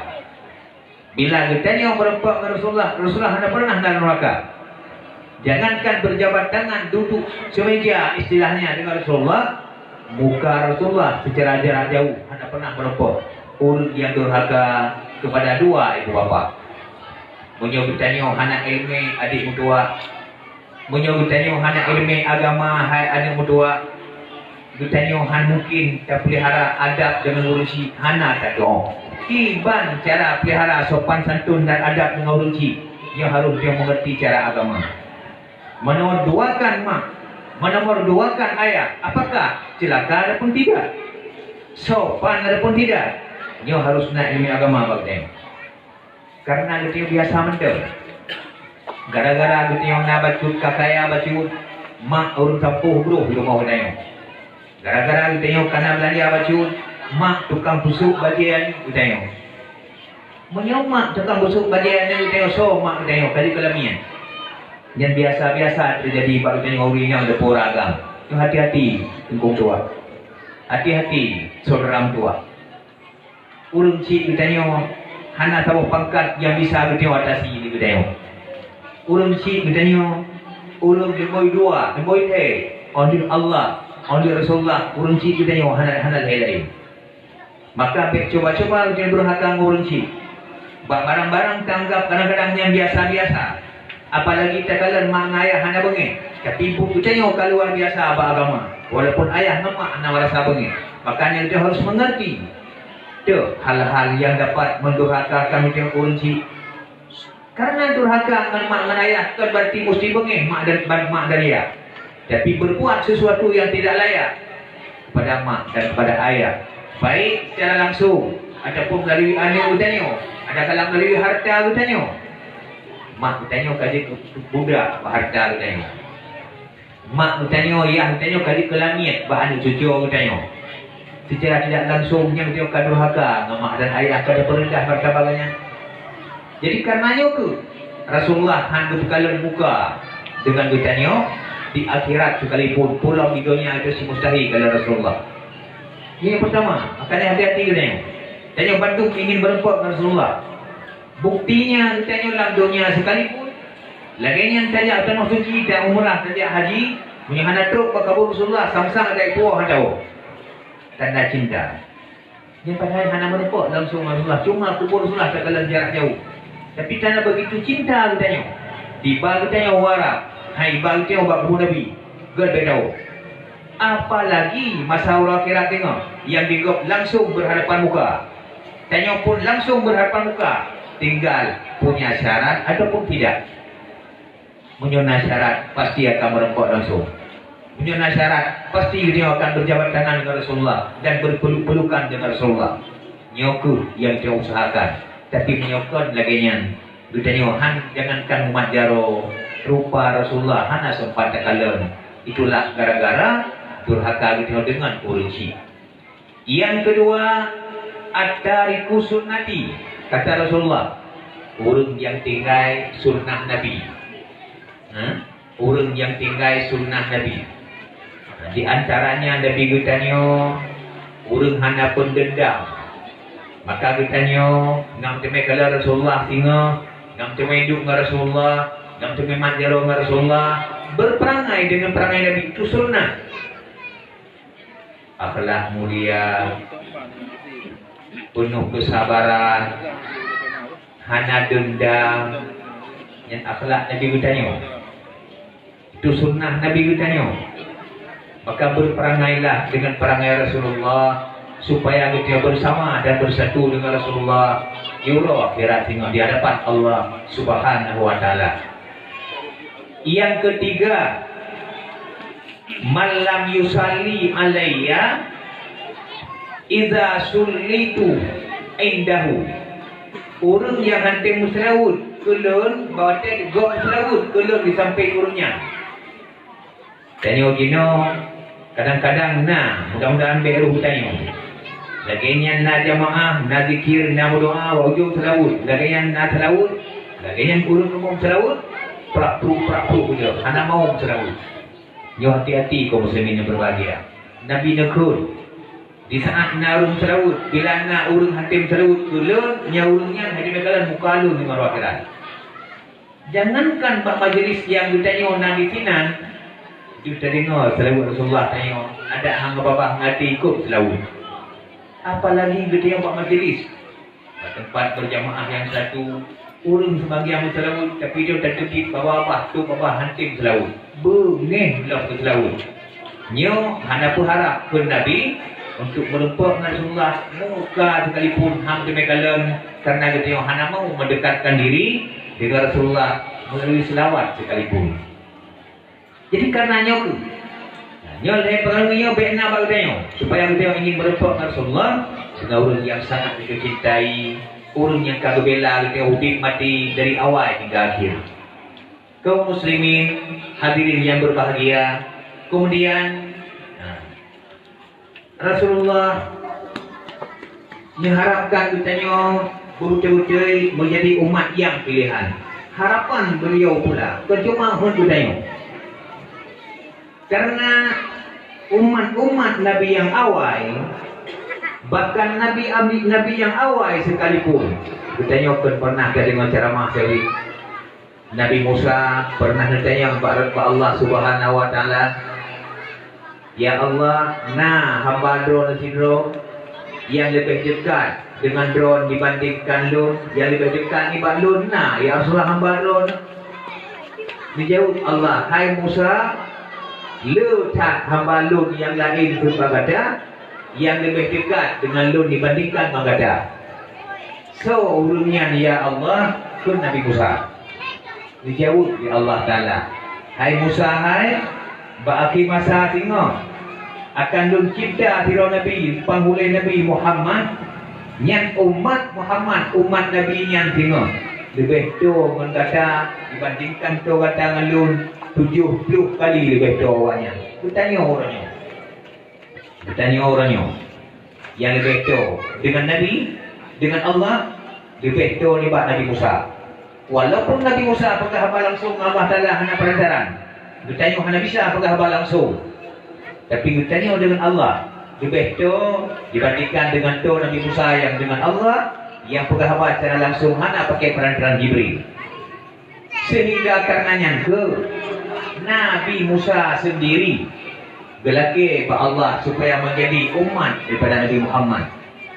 Bila geutanyoe meureumpok ngon Rasulullah, Rasulullah hana pernah na lam neuraka. Jangankan berjabat tangan, duduk semeja istilahnya dengan Rasulullah, muka Rasulullah secara jarak jauh hana pernah meureumpok. Ureuëng nyang durhaka kepada dua ibu bapa. Meunyoe geutanyoe hana iéleumé adik meutuwah, meunyoe geutanyoe hana iéleumé agama hai aneuk meutuwah, geutanyoe han mungkin tapeulihara adab deungon ureuëng chik, hana tatu'oh. Kiban cara peulihara sopan santun dan adab deungon ureuëng chik, nyoe harôh geutanyoe meungerti cara agama. Meunyoe duakan mak, meunyoe duakan ayah, apakah celaka ataupun tidak? Sopan ataupun tidak? Nyoe harôh na iéleumé agama bak geutanyoe. Karena geutanyoe biasa mantong. Gara-gara geutanyoe na bacut ka kaya bacut, mak ureuëng sampôh broh di rumoh geutanyoe. Gara-gara geutanyoe kana beulanja bacut, mak tukang peusôk bajée aneuk geutanyoe. Meunyoe mak tukang peusôk bajée aneuk geutanyoe, soe mak geutanyoe ka jikeu lamiet. Nyan biasa-biasa teujadi bak geutanyoe ureuëng nyang leupora agam. Nyoe hati-hati, teungku tuha. Hati-hati, syedara meutuwah. Ureuëng chik geutanyoe hana saboh pangkat nyang bisa geutanyoe atasi di geutanyoe. Ureuëng chik geutanyoe, ureuëng leubeh dua, leubeh lhée, 'oh lheueh Allah, 'oh lheueh Rasulullah, ureuëng chik geutanyoe hana, hana lhée laén. Maka bék cuba-cuba geutanyoe durhaka ngon ureuëng chik. Bak barang-barang tanggab kadang-kadang nyang biasa-biasa. Apalagi takalon mak ngon ayah hana beungéh, tapi buet geutanyoe ka luar biasa bak agama. Walaupun ayah ngon mak hana rasa beungéh, makanya geutanyoe harôh meungerti. Teuh hal-hal nyang dapat meudurhakakan geutanyoe ureuëng chik. Karena durhaka ngon mak ngon ayah kon berarti musti beungéh mak dan, mak dan ayah. Tapi berbuat sesuatu yang tidak layak kepada mak dan kepada ayah, baik secara langsung ataupun melalui aneuk geutanyoe, adakala melalui harta geutanyoe. Mak geutanyoe ka jeuet budak bak harta geutanyoe. Mak geutanyoe, yah geutanyoe ka jeuet keu lamiet bak aneuk cucoe geutanyoe. Secara tidak langsung nyan geutanyoe ka durhaka ngon mak dan ayah, ka tapeureundah martabat geutanyoe. Jadi, kareuna nyoe kheueh Rasulullah han geupeukalon muka deungon geutanyoe di akhirat, seukalipun pulang di donya itu si mustahil kalon Rasulullah. Ini yang pertama, makanya hati-hati geutanyoe. Tanyoe bandum ingin meureumpok ngon Rasulullah. Buktinya geutanyoe lam donya sekalipun, lagée nyan tajak tanoh suci, tajak umrah, tajak haji, meunyoe hana trok bak kabu Rasulullah, sang-sang adak puwoh hana tawoe. Tanda cinta. Nyan padahai hana meureumpok langsung ngon Rasulullah, cuma kubu Rasulullah takalon jarak jauh. Tapi karena begitu cinta geutanyoe, tiba geutanyoe u Arab, hai tiba geutanyoe bak kubu Nabi, geutanyoe. Apalagi masa uroe akhirat teungoh, nyang digop langsung berhadapan muka. Tanyoe pun langsung berhadapan muka, tinggal punya syarat ataupun tidak. Meunyoe na syarat, pasti akan meureumpok langsung. Meunyoe na syarat, pasti geutanyoe akan berjabat tangan dengan Rasulullah dan berpeluk-pelukan dengan Rasulullah. Nyoe kheueh nyang geutanyoe usahakan. Tapi meunyoe kon lagée nyan, geutanyoe han, jangankan umat jaroe, rupa Rasulullah hana sempat takalon. Itulah gara-gara durhaka geutanyoe deungon ureuëng chik. Yang kedua, at-tariku sunnati. Kata Rasulullah, ureuëng nyang tinggai sunnah Nabi. Ha? Ureuëng nyang tinggai sunnah Nabi. Di antaranya Nabi geutanyoe, ureuëng hana peundendam. Maka geutanyoe, nyang teumé kalon Rasulullah singoh, nyang teumé duek ngon Rasulullah, nyang teumé mat jaroe ngon Rasulullah, berperangai dengan perangai Nabi, itu sunnah. Akhlak mulia, penuh kesabaran, hana dendam, nyan akhlak Nabi geutanyoe. Itu sunnah Nabi geutanyoe. Maka berperangailah dengan perangai Rasulullah, supaya geutanyoe bersama dan bersatu dengan Rasulullah di uroe akhirat singoh di hadapan Allah Subhanahu wa Taala. Yang ketiga, "Man lam yusalli alayya idza sullitu indahu." Ureuëng nyang hana meuseulaweuet keu lôn, berarti gob meuseulaweuet keu lôn di sampéng ureuëng nyan. Tanyoe jinoe kadang-kadang na, mudah-mudahan bék roh tanyoe. Lagée nyan na jamaah, na zikir, na meudoa, bak ujong seulaweuet. Lagée nyan na seulaweuet, lagée nyan ureuëng umum seulaweuet, prak-pruk, prak-pruk ujong, hana mau seulaweuet. Nyoe hati-hati kaum muslimin yang berbahagia. Nabi neukheun, di saat na ureuëng seulaweuet, bila na ureuëng hana meuseulaweuet keu lôn, nyan ureuëng nyan hana meukalon muka lôn di malam akhirat. Jangankan bak majelis nyang geutanyoe na di sinan, jeuet tadeungoe seulaweuet Rasulullah tanyoe, adak hana babah ngon até ikot seulaweuet. Apalagi geutanyoe bak majelis, bak teumpat berjamaah nyang satu, ureuëng seubagian meuseulaweuet, tapi jeuet tateubiet babah-babah, trok babah hana meuseulaweuet. Beungéh lom keu seulaweuet. Nyoe hana peuharab kheun Nabi untuk meureumpok ngon Rasulullah muka sekalipun han teumé kalon, karena geutanyoe hana mau mendekatkan diri dengan Rasulullah melalui selawat sekalipun. Jadi karena nyoe kheueh, nyoe lhée peureumeun nyoe bék na bak geutanyoe, supaya geutanyoe ingin meureumpok ngon Rasulullah, sehingga ureuëng yang sangat geutanyoe cintai, ureuëng nyang ka geubela geutanyoe udeb maté dari awai hingga akhir. Kaum muslimin, hadirin yang berbahagia, kemudian, nah, Rasulullah mengharapkan geutanyoe beutôi-beutôi menjadi umat yang pilihan. Harapan beliau pula, bukan cuma hon geutanyoe. Karena umat-umat Nabi yang awai, bahkan Nabi, Nabi yang awai sekalipun, geutanyoe pun pernah tadeungoe ceramah dari Nabi Musa pernah neutanyong bak, bak Allah Subhanahu wa Taala, "Ya Allah, na hamba droe sidroe nyang leubeh dekat deungon droe dibandingkan lôn, nyang leubeh dekat nibak lôn na, ya Rasulullah, hamba droe?" Geujaweueb Allah, "Hai Musa, le that hamba lôn nyang laén keu bak gata, nyang leubeh dekat deungon lôn dibandingkan ngon gata." "Soe ureuëng nyan, ya Allah?" kheun Nabi Musa. Geujaweueb lé Allah Taala, "Hai Musa hai, bak akhé masa singoh akan lôn cebta sidroe nabi, panghulée Nabi Muhammad. Nyan umat Muhammad, umat Nabi nyan singoh leubeh toe ngon gata dibandingkan toe gata ngon lôn tujoh ploh kali leubeh toe awaknyan." Geutanyoe uroe nyoe. Geutanyoe uroe nyoe, nyang leubeh toe deungon Nabi, deungon Allah, leubeh toe nibak Nabi Musa. Walaupun Nabi Musa peugah haba langsung ngon Allah Taala hana perantaraan, geutanyoe hana bisa peugah haba langsung. Tapi geutanyoe deungon Allah, Leubeh toe dibandingkan dengan toe Nabi Musa nyang dengan Allah, nyang peugah haba secara langsung hana pakai peran-peran Jibril. Sehingga karena nyan keuh Nabi Musa sendiri geulakée bak Allah supaya menjadi umat daripada Nabi Muhammad.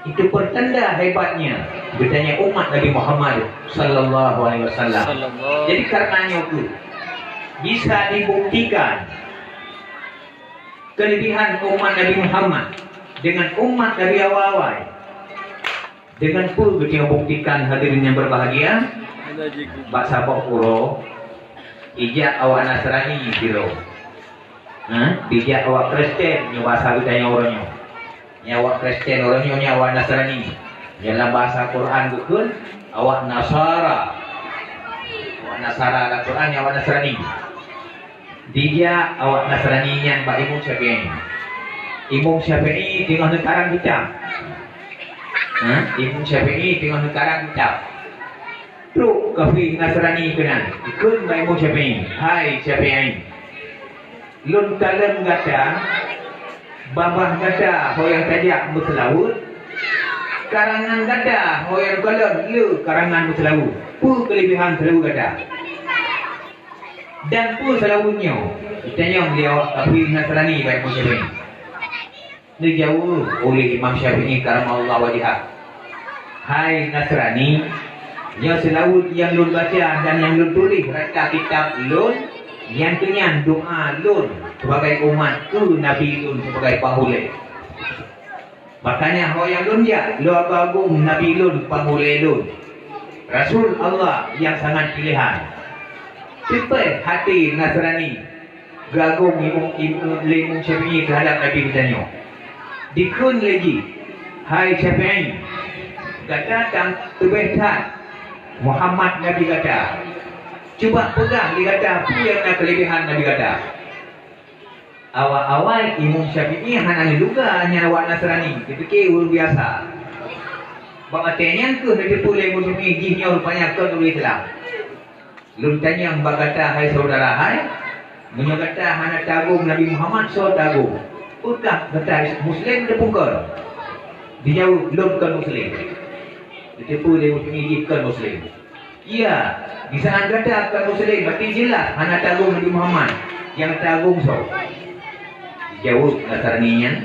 Itu pertanda hebatnya geutanyoe umat Nabi Muhammad sallallahu alaihi wasallam. Sallallahu. Jadi karena nyoe keuh bisa dibuktikan kelebihan umat Nabi Muhammad dengan umat Nabi awai-awai. Dengan peue geutanyoe buktikan, hadirin yang berbahagia? Bak saboh uroe, ijak awak Nasrani sidroe. Ha? Dijak awak Kristen, nyoe bahasa geutanyoe uroe nyoe. Nyoe awak Kristen uroe nyoe, nyoe awak Nasrani. Nyoe lam bahasa Quran geukheun awak Nasara. Awak Nasara lam Quran nyoe awak Nasrani. Dijak awak Nasrani nyan bak Imam Syafi'i. Imam Syafi'i teungoh neukarang kitab. Ha? Imam Syafi'i teungoh neukarang kitab. Trok kafé Nasrani keunan, dikheun bak Imam Syafi'i, "Hai Syafi'i, lôn kalon gata, babah gata ho nyang tajak meuseulaweuet, karangan gata ho nyang kalon le karangan meuseulaweuet. Peue keulebihan seulaweuet gata?" Dan peue seulaweuet nyoe? Geutanyong lé awak kafé Nasrani bak Imam Syafi'i. Neujaweueb uleh Imam Syafi'i karamallahu wajhah, "Hai Nasrani, nyoe seulaweuet nyang lôn baca dan nyang lôn tuléh rata kitab lôn, nyan keuh nyan doa lôn sibagai umat keu Nabi lôn sibagai panghulée." Makanya ho nyang lôn jak, lôn agong-agong Nabi lôn, panghulée lôn, Rasul Allah nyang sangat piléhan. Teupeu haté Nasrani geuagong Imam, Imam, lé Imam Syafi'i teuhadap Nabi geutanyoe. Dikheun lé jih, "Hai Syafi'i, gata tan teubeh that Muhammad Nabi gata. Cuba peugah lé gata peue nyang na keulebihan Nabi gata." Awai-awai Imam Syafi'i hana neuduga nyan awak Nasrani, geupike ureuëng biasa. Bak watée nyan keuh neuteupeue lé Imam Syafi'i jih nyoe rupanya kon ureuëng Islam. "Lôn tanyong bak gata hai syedara hai, meunyoe gata hana tagong Nabi Muhammad, soe tagong? Peukah gata Muslim teupungkor?" Dijaweueb, "Lôn kon Muslim." Neuteupeue lé Imam Syafi'i jih kon Muslim. Iya, di saat gata kon Muslim, berarti jeulaih hana tagong Nabi Muhammad, nyang tagong soe? Jaweueb Nasrani nyan,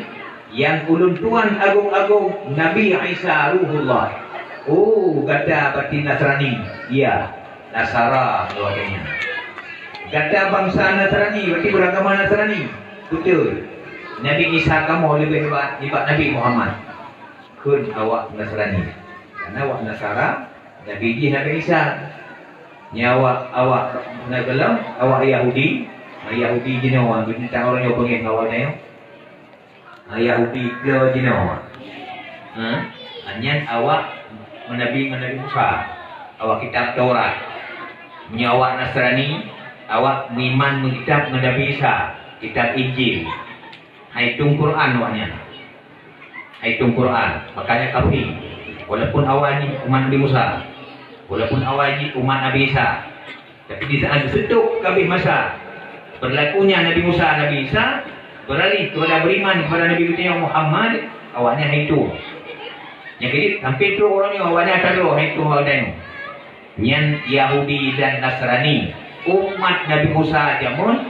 "Nyang ulôn tuan agong-agong Nabi Isa Ruhullah." "Oh, gata berarti Nasrani." "Iya, Nasara," lagée nyan. "Gata bansa Nasrani, berarti beragama Nasrani." "Beutôi. Nabi Isa kamoe leubeh hebat nibak Nabi Muhammad," kheun awak Nasrani. Karena awak Nasara, Nabi jih Nabi Isa. Nyan awak, awak na gohlom, awak Yahudi. Yahudi jinoe, binatang ureuëng nyoe beungéh ngon awak nyoe. Yahudi keu jinoe. Ha? Nyan awak meunabi ngon Nabi Musa. Awak kitab Taurat. Meunyoe awak Nasrani, awak meuiman meukitab ngon Nabi Isa, kitab Injil. Hai tueng Quran awak nyan. Hai tueng Quran, makanya kafé. Walaupun awai jih umat Nabi Musa, walaupun awai jih umat Nabi Isa, tapi di saat geuseutôb ka habéh masa berlakunya Nabi Musa, Nabi Isa, beralih kepada beriman kepada Nabi geutanyoe Muhammad, awaknyan hai tueng. Nyang keujieb sampai trok uroe nyoe awaknyan ka droe hai tueng awaknyan. Nyan Yahudi dan Nasrani, umat Nabi Musa jameun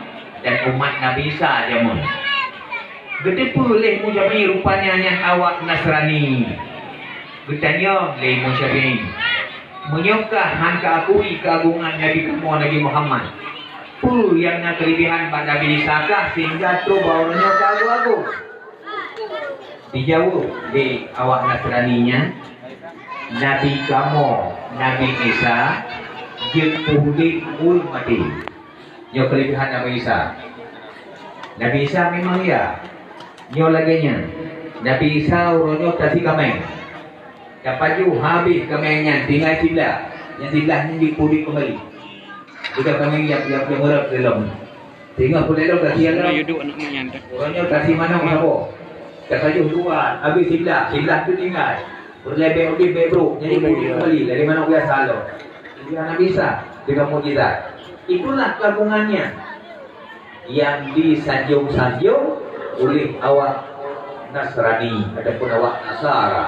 dan umat Nabi Isa jameun. Geuteupeue lé Imam Syafi'i rupanya nyan awak Nasrani. Geutanyong lé Imam Syafi'i, "Meunyoe kah han ka akui keuagongan Nabi kamoe Nabi Muhammad, peue nyang na keulebihan bak Nabi Isa kah sehingga trok bak uroe nyoe ka agong-agong?" Dijaweueb lé awak Nasrani nyan, "Nabi kamoe, Nabi Isa, jeuet peuudeb ureuëng maté." Nyoe keulebihan Nabi Isa. Nabi Isa memang ya. Nyoe lagée nyan. Nabi Isa uroe nyoe tasi kaméng. Tapajoh habéh kaméng nyan tinggai siblah. Nyang siblah nyan jeuet peuudeb keumbali. Budak kaméng nyang, nyang, nyang meurab lom. Sehingga peulelong ka siang lom. Uroe nyoe tasi manok saboh. Tapajoh dua, habéh siblah, siblah tu tinggai. Peureulée bék udeb bék brok, jadi peuudeb keumbali lagée manok biasa lom. Jadi Nabi Isa dengan mukjizat. Itulah keuagongannya yang disanjung-sanjung oleh awak Nasrani ataupun awak Nasara.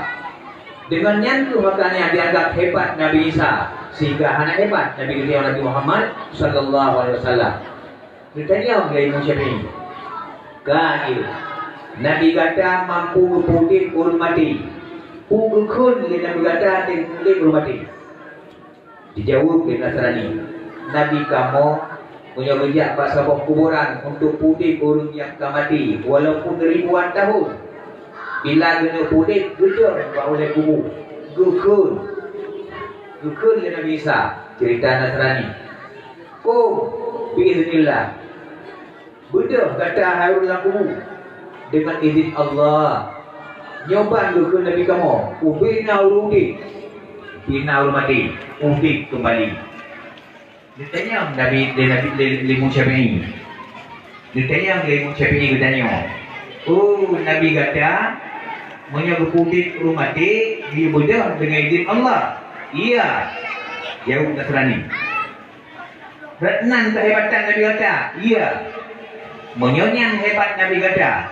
Dengan nyan tu makanya dianggap hebat Nabi Isa, sehingga hana hebat Nabi kita Nabi Muhammad sallallahu alaihi wasallam. Ditanya oleh Imam Syafi'i, "Ka, Nabi gata mampu geupeuudeb ureuëng maté. Peue geukheun lé Nabi gata udeb ureuëng maté?" Dijaweueb lé Nasrani, "Nabi kamoe meunyoe geujak bak saboh kuburan untuk peudeb ureuëng nyang ka maté walaupun ribuan tahun, bila geuneuk peudeb geudong bak ulée kubu, geukheun, geukheun lé Nabi Isa," cerita Nasrani. "Qum biiznillah. Beudôh gata hai ureuëng lam kubu deungon idhin Allah. Nyoe ban geukheun Nabi kamoe, ubena ureuëng udeb, ubena ureuëng maté, udeb keumbali." Geutanyong Nabi lé Nabi lé, lé Imam Syafi'i. Geutanyong lé Imam Syafi'i geutanyoe, "Oh, Nabi gata meunyoe geupeudeb ureuëng maté, geubeudôh deungon idhin Allah?" "Iya," jaweueb Nasrani. "Rot nan keuhebatan Nabi gata?" "Iya." "Meunyoe nyan hebat Nabi gata,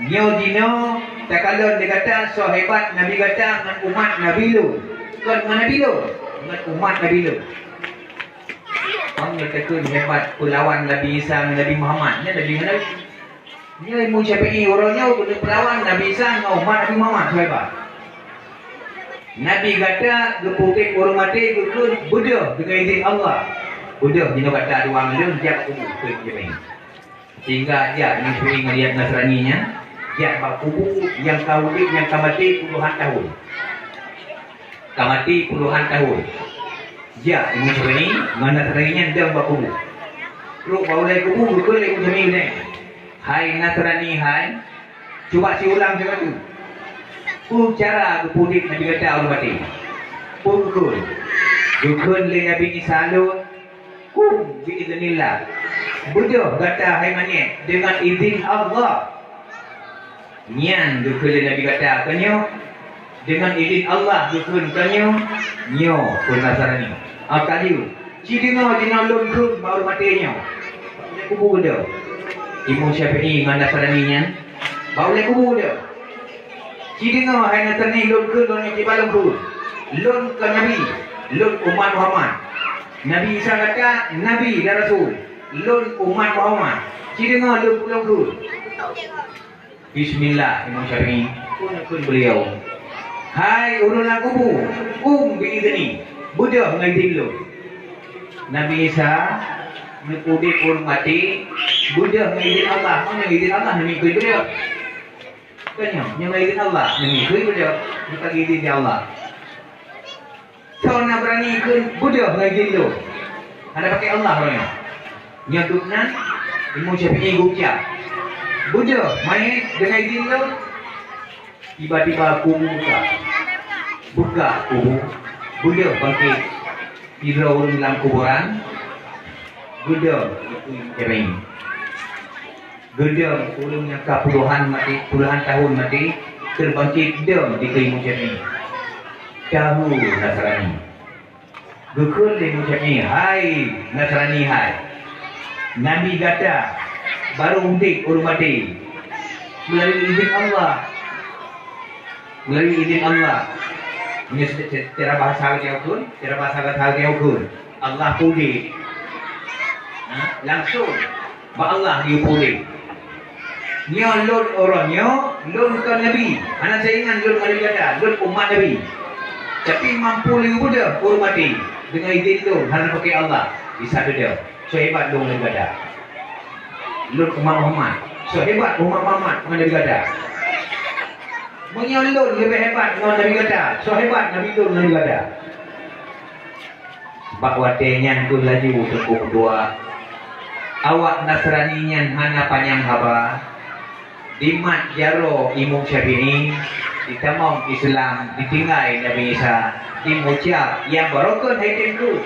nyoe jinoe takalon lé gata soe hebat Nabi gata ngon umat Nabi lôn, kon ngon Nabi lôn, ngon umat Nabi lôn." Kon nyoe takheun hebat peulawan Nabi Isa ngon Nabi Muhammad, nyan Nabi ngon Nabi. Nyoe Imam Syafi'i uroe nyoe keuneuk peulawan Nabi Isa ngon umat Nabi Muhammad, sahabat. Nabi gata geupeudeb ureuëng maté geukheun beudôh deungon idhin Allah. Beudôh jinoe gata dua ureuëng jak kubu keu Imam Syafi'i. Sehingga jak Imam Syafi'i ngon Nasrani nyan jak bak kubu nyang ka udeb nyang ka maté puluhan tahun. Ka maté puluhan tahun. Jak Imam Syafi'i ngon Nasrani nyan dong bak kubu. Trok bak ulée kubu geukheun lé Imam Syafi'i, "Hai Nasrani hai, cuba siulang sigoe teuk. Peue cara geupeudeb Nabi gata ureuëng maté? Peue geukheun?" "Geukheun lé Nabi Isa lôn, 'Qum biiznillah. Beudôh gata hai manyét deungon idhin Allah.'" "Nyan geukheun lé Nabi gata keu nyoe, deungon idhin Allah geukheun keu nyoe, nyoe peue Nasrani. Ka lheueh, ci deungoe jinoe lôn kheun bak ureuëng maté nyoe, bak ulée kubu geudong." Imam Syafi'i ngon Nasrani nyan bak ulée kubu geudong. "Ci deungoe hai Nasrani, lôn kheun lôn nyoe kiban lôn kheun. Lôn kon nabi, lôn umat Muhammad. Nabi Isa gata nabi dan rasul, lôn umat Muhammad. Ci deungoe lôn peue lôn kheun." Bismillah, Imam Syafi'i pun kheun beliau, "Hai ureuëng lam kubu, qum biizni, beudôh ngon idhin lôn." Nabi Isa neupeudeb ureuëng maté, beudôh ngon idhin Allah. Meunyoe idhin Allah, Nabi kheun beudôh. Kan nyoe, nyoe ngon idhin Allah, Nabi kheun beudôh, bukan idhin dari Allah. Soe na beurani kheun beudôh ngon idhin lôn? Hana pakai Allah uroe nyoe. Nyoe dum nan, Imam Syafi'i geucap, "Beudôh manyét deungon idhin lôn." Tiba-tiba kubu buka. Buka kubu, beudôh bangkét. Sidroe ureuëng lam kuburan, geudong dikeue Imam Syafi'i. Geudong ureuëng nyang ka puluhan maté, puluhan tahun maté, teubangkét dong dikeue Imam Syafi'i. Tahu Nasrani. Geukheun lé Imam Syafi'i, "Hai Nasrani hai, Nabi gata barô udeb ureuëng maté meulalu idhin Allah." Meulalu idhin Allah. Meunyoe se-, se-, secara bahasa geutanyoe kheun, secara bahasa geutanyoe kheun, Allah peudeh. Ha? Langsung bak Allah geupeuudeb. Nyoe lôn uroe nyoe, lôn kon nabi. Hana saingan lôn ngon nabi gata, lôn umat nabi. Tapi mampu lé beudôh ureuëng maté deungon idhin lôn, hana pakai Allah. Bisa beudôh. Soe hebat lôn ngon nabi gata? Lôn umat Muhammad. Soe hebat umat Muhammad ngon nabi gata? Meunyoe lôn leubeh hebat ngon nabi gata, soe hebat nabi lôn ngon nabi gata? Bak watée nyan kheueh laju teungku meutuah, awak Nasrani nyan hana panyang haba. Dimat jaroe Imam Syafi'i, ditamong Islam, ditinggai Nabi Isa, dimucab nyang barokon hai tem kheun,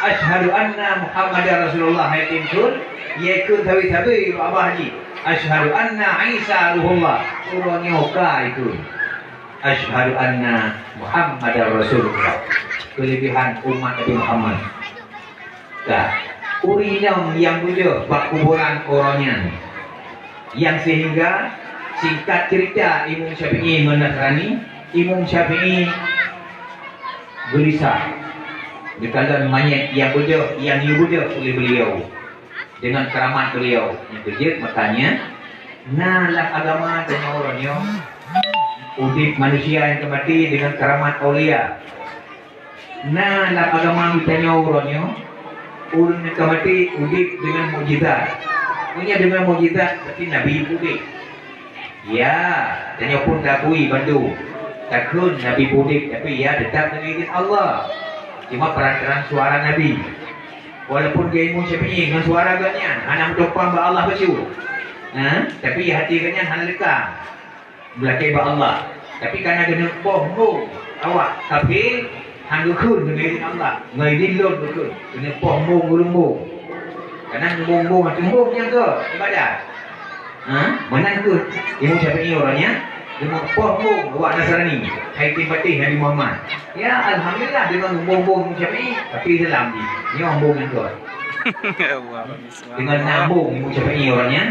"Asyhadu anna Muhammadar Rasulullah," hai tem kheun, ie kheun sabe-sabe bak babah jih, "Asyhadu anna Isa ruhullah," uroe nyoe ka ikheun, "Asyhadu anna Muhammadar Rasulullah." Keulebihan umat Nabi Muhammad. Ka, ureuëng inong nyang beudôh bak kuburan uroe nyan, nyang seuhingga Singkat cerita, Imam Syafi'i ngon Nasrani, Imam Syafi'i gelisah. Geukalon manyét nyang beudôh, nyang yue beudôh oleh beliau dengan keramat beliau. Nyang keujeuet makanya, na lam agama tanyoe uroe nyoe, udeb manusia nyang ka maté dengan keramat aulia. Na lam agama geutanyoe uroe nyoe, ureuëng nyang ka maté udeb deungon mukjizat. Meunyoe deungon mukjizat, berarti nabi udeb. Ya, tanyoe pun takui bandum. Takheun nabi udeb, tapi ya tetap deungon izin Allah. Cuma perantaraan suara nabi. Walaupun geuimu Syafi'i ngon suara geuhnyan hana meutumpang bak Allah bacut, ha, tapi hati geuhnyan hana leuka. Meulakée bak Allah. Tapi kana geuneuk poh mbong awak kafé, han geukheun deungon izin Allah. Ngon izin lôn geukheun. Geuneuk poh mbong ureuëng mbong. Kana mbong-mbong ateueh mbong nyang keu ibadat. Ha? Meunan kheueh Imam Syafi'i uroe nyan, geuneuk poh mbong awak Nasrani. Hai tim patéh Nabi Muhammad. Ya, alhamdulillah, deungon mbong-mbong Imam Syafi'i, tapi Islam jih. Nyoe mbong nyang keu. Deungon na mbong Imam Syafi'i uroe nyan,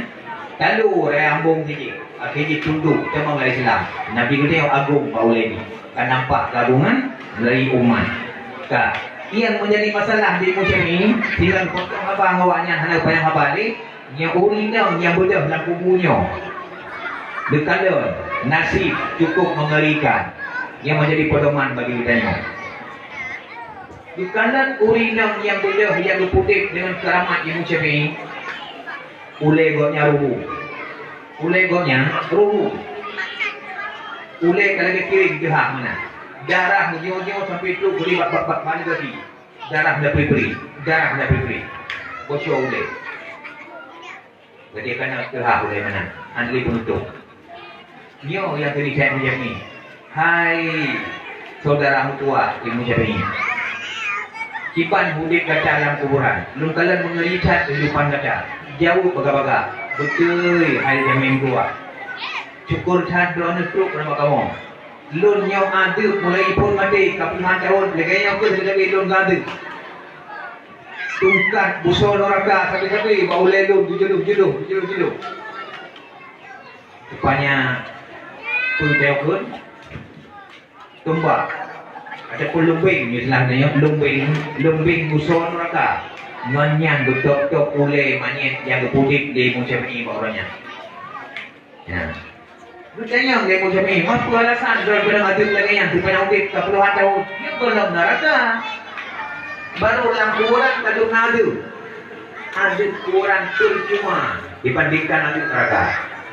talu raya mbong jih. Akhé jitundok teuma lam Islam. Nabi geutanyoe agong bak ulée nyoe, ka nampak keagungan dari umat. Ka, nyang meunjadi masalah di musim ini, sehingga geupotong haba ngon awaknyan hana geupanyang haba lé, nyoe ureuëng inong nyang beudôh lam kubu nyoe. Geukalon, nasib cukup mengerikan nyang meunjadi pedoman bagi geutanyoe. Geukalon ureuëng inong nyang beudôh nyang geupudeb deungon keuramat nyang musim ini, ulée gobnyan ruhu. Ulée gobnyan ruhu. Ulée ka lagée piring teuhah meunan. Darah meunyoe-nyoe sampoe trok geuri bak, bak, bak, bak, bak, darah na pri-pri. Darah na pri-pri. Bocor ulée. Jadi kana teuhah ulée meunan. Hana lé peunutôp. Nyoe nyang teulisan Imam Syafi'i. Hai syedara meutuah Imam Syafi'i. Kiban udeb gata lam kuburan. Lôn kalon meungeri that keuhidupan gata. Jaweueb bagah-bagah. Beutôi hai jamé meutuah. Syukur that droeneuh trok keu kamoe. Lôn nyoe adeueb mulai phon maté ka puluhan tahun. Lagée nyoe kheueh sabe-sabe lôn adeueb. Tungkat busoe nuraka sabe-sabe bak ulée lôn jijuluh-juluh, jijuluh-juluh. Rupanya peue teuh kheun? Tumbak ataupun lumbeng, istilah nyoe lumbeng, lumbeng busoe nuraka. Ngon nyan geutôb-tôb ulée manyét nyang geupudeb lé Imam Syafi'i bak uroe nyan. Ya. Geutanyong lé Imam Syafi'i, "Ma peue alasan droe beudôh adeueb lagée nyan, teupanyang udeb ka puluhan tahun? Nyoe gohlom nuraka. Barô lam kuburan ka dum na adeueb." Adeueb kuburan percuma dibandingkan adeueb nuraka.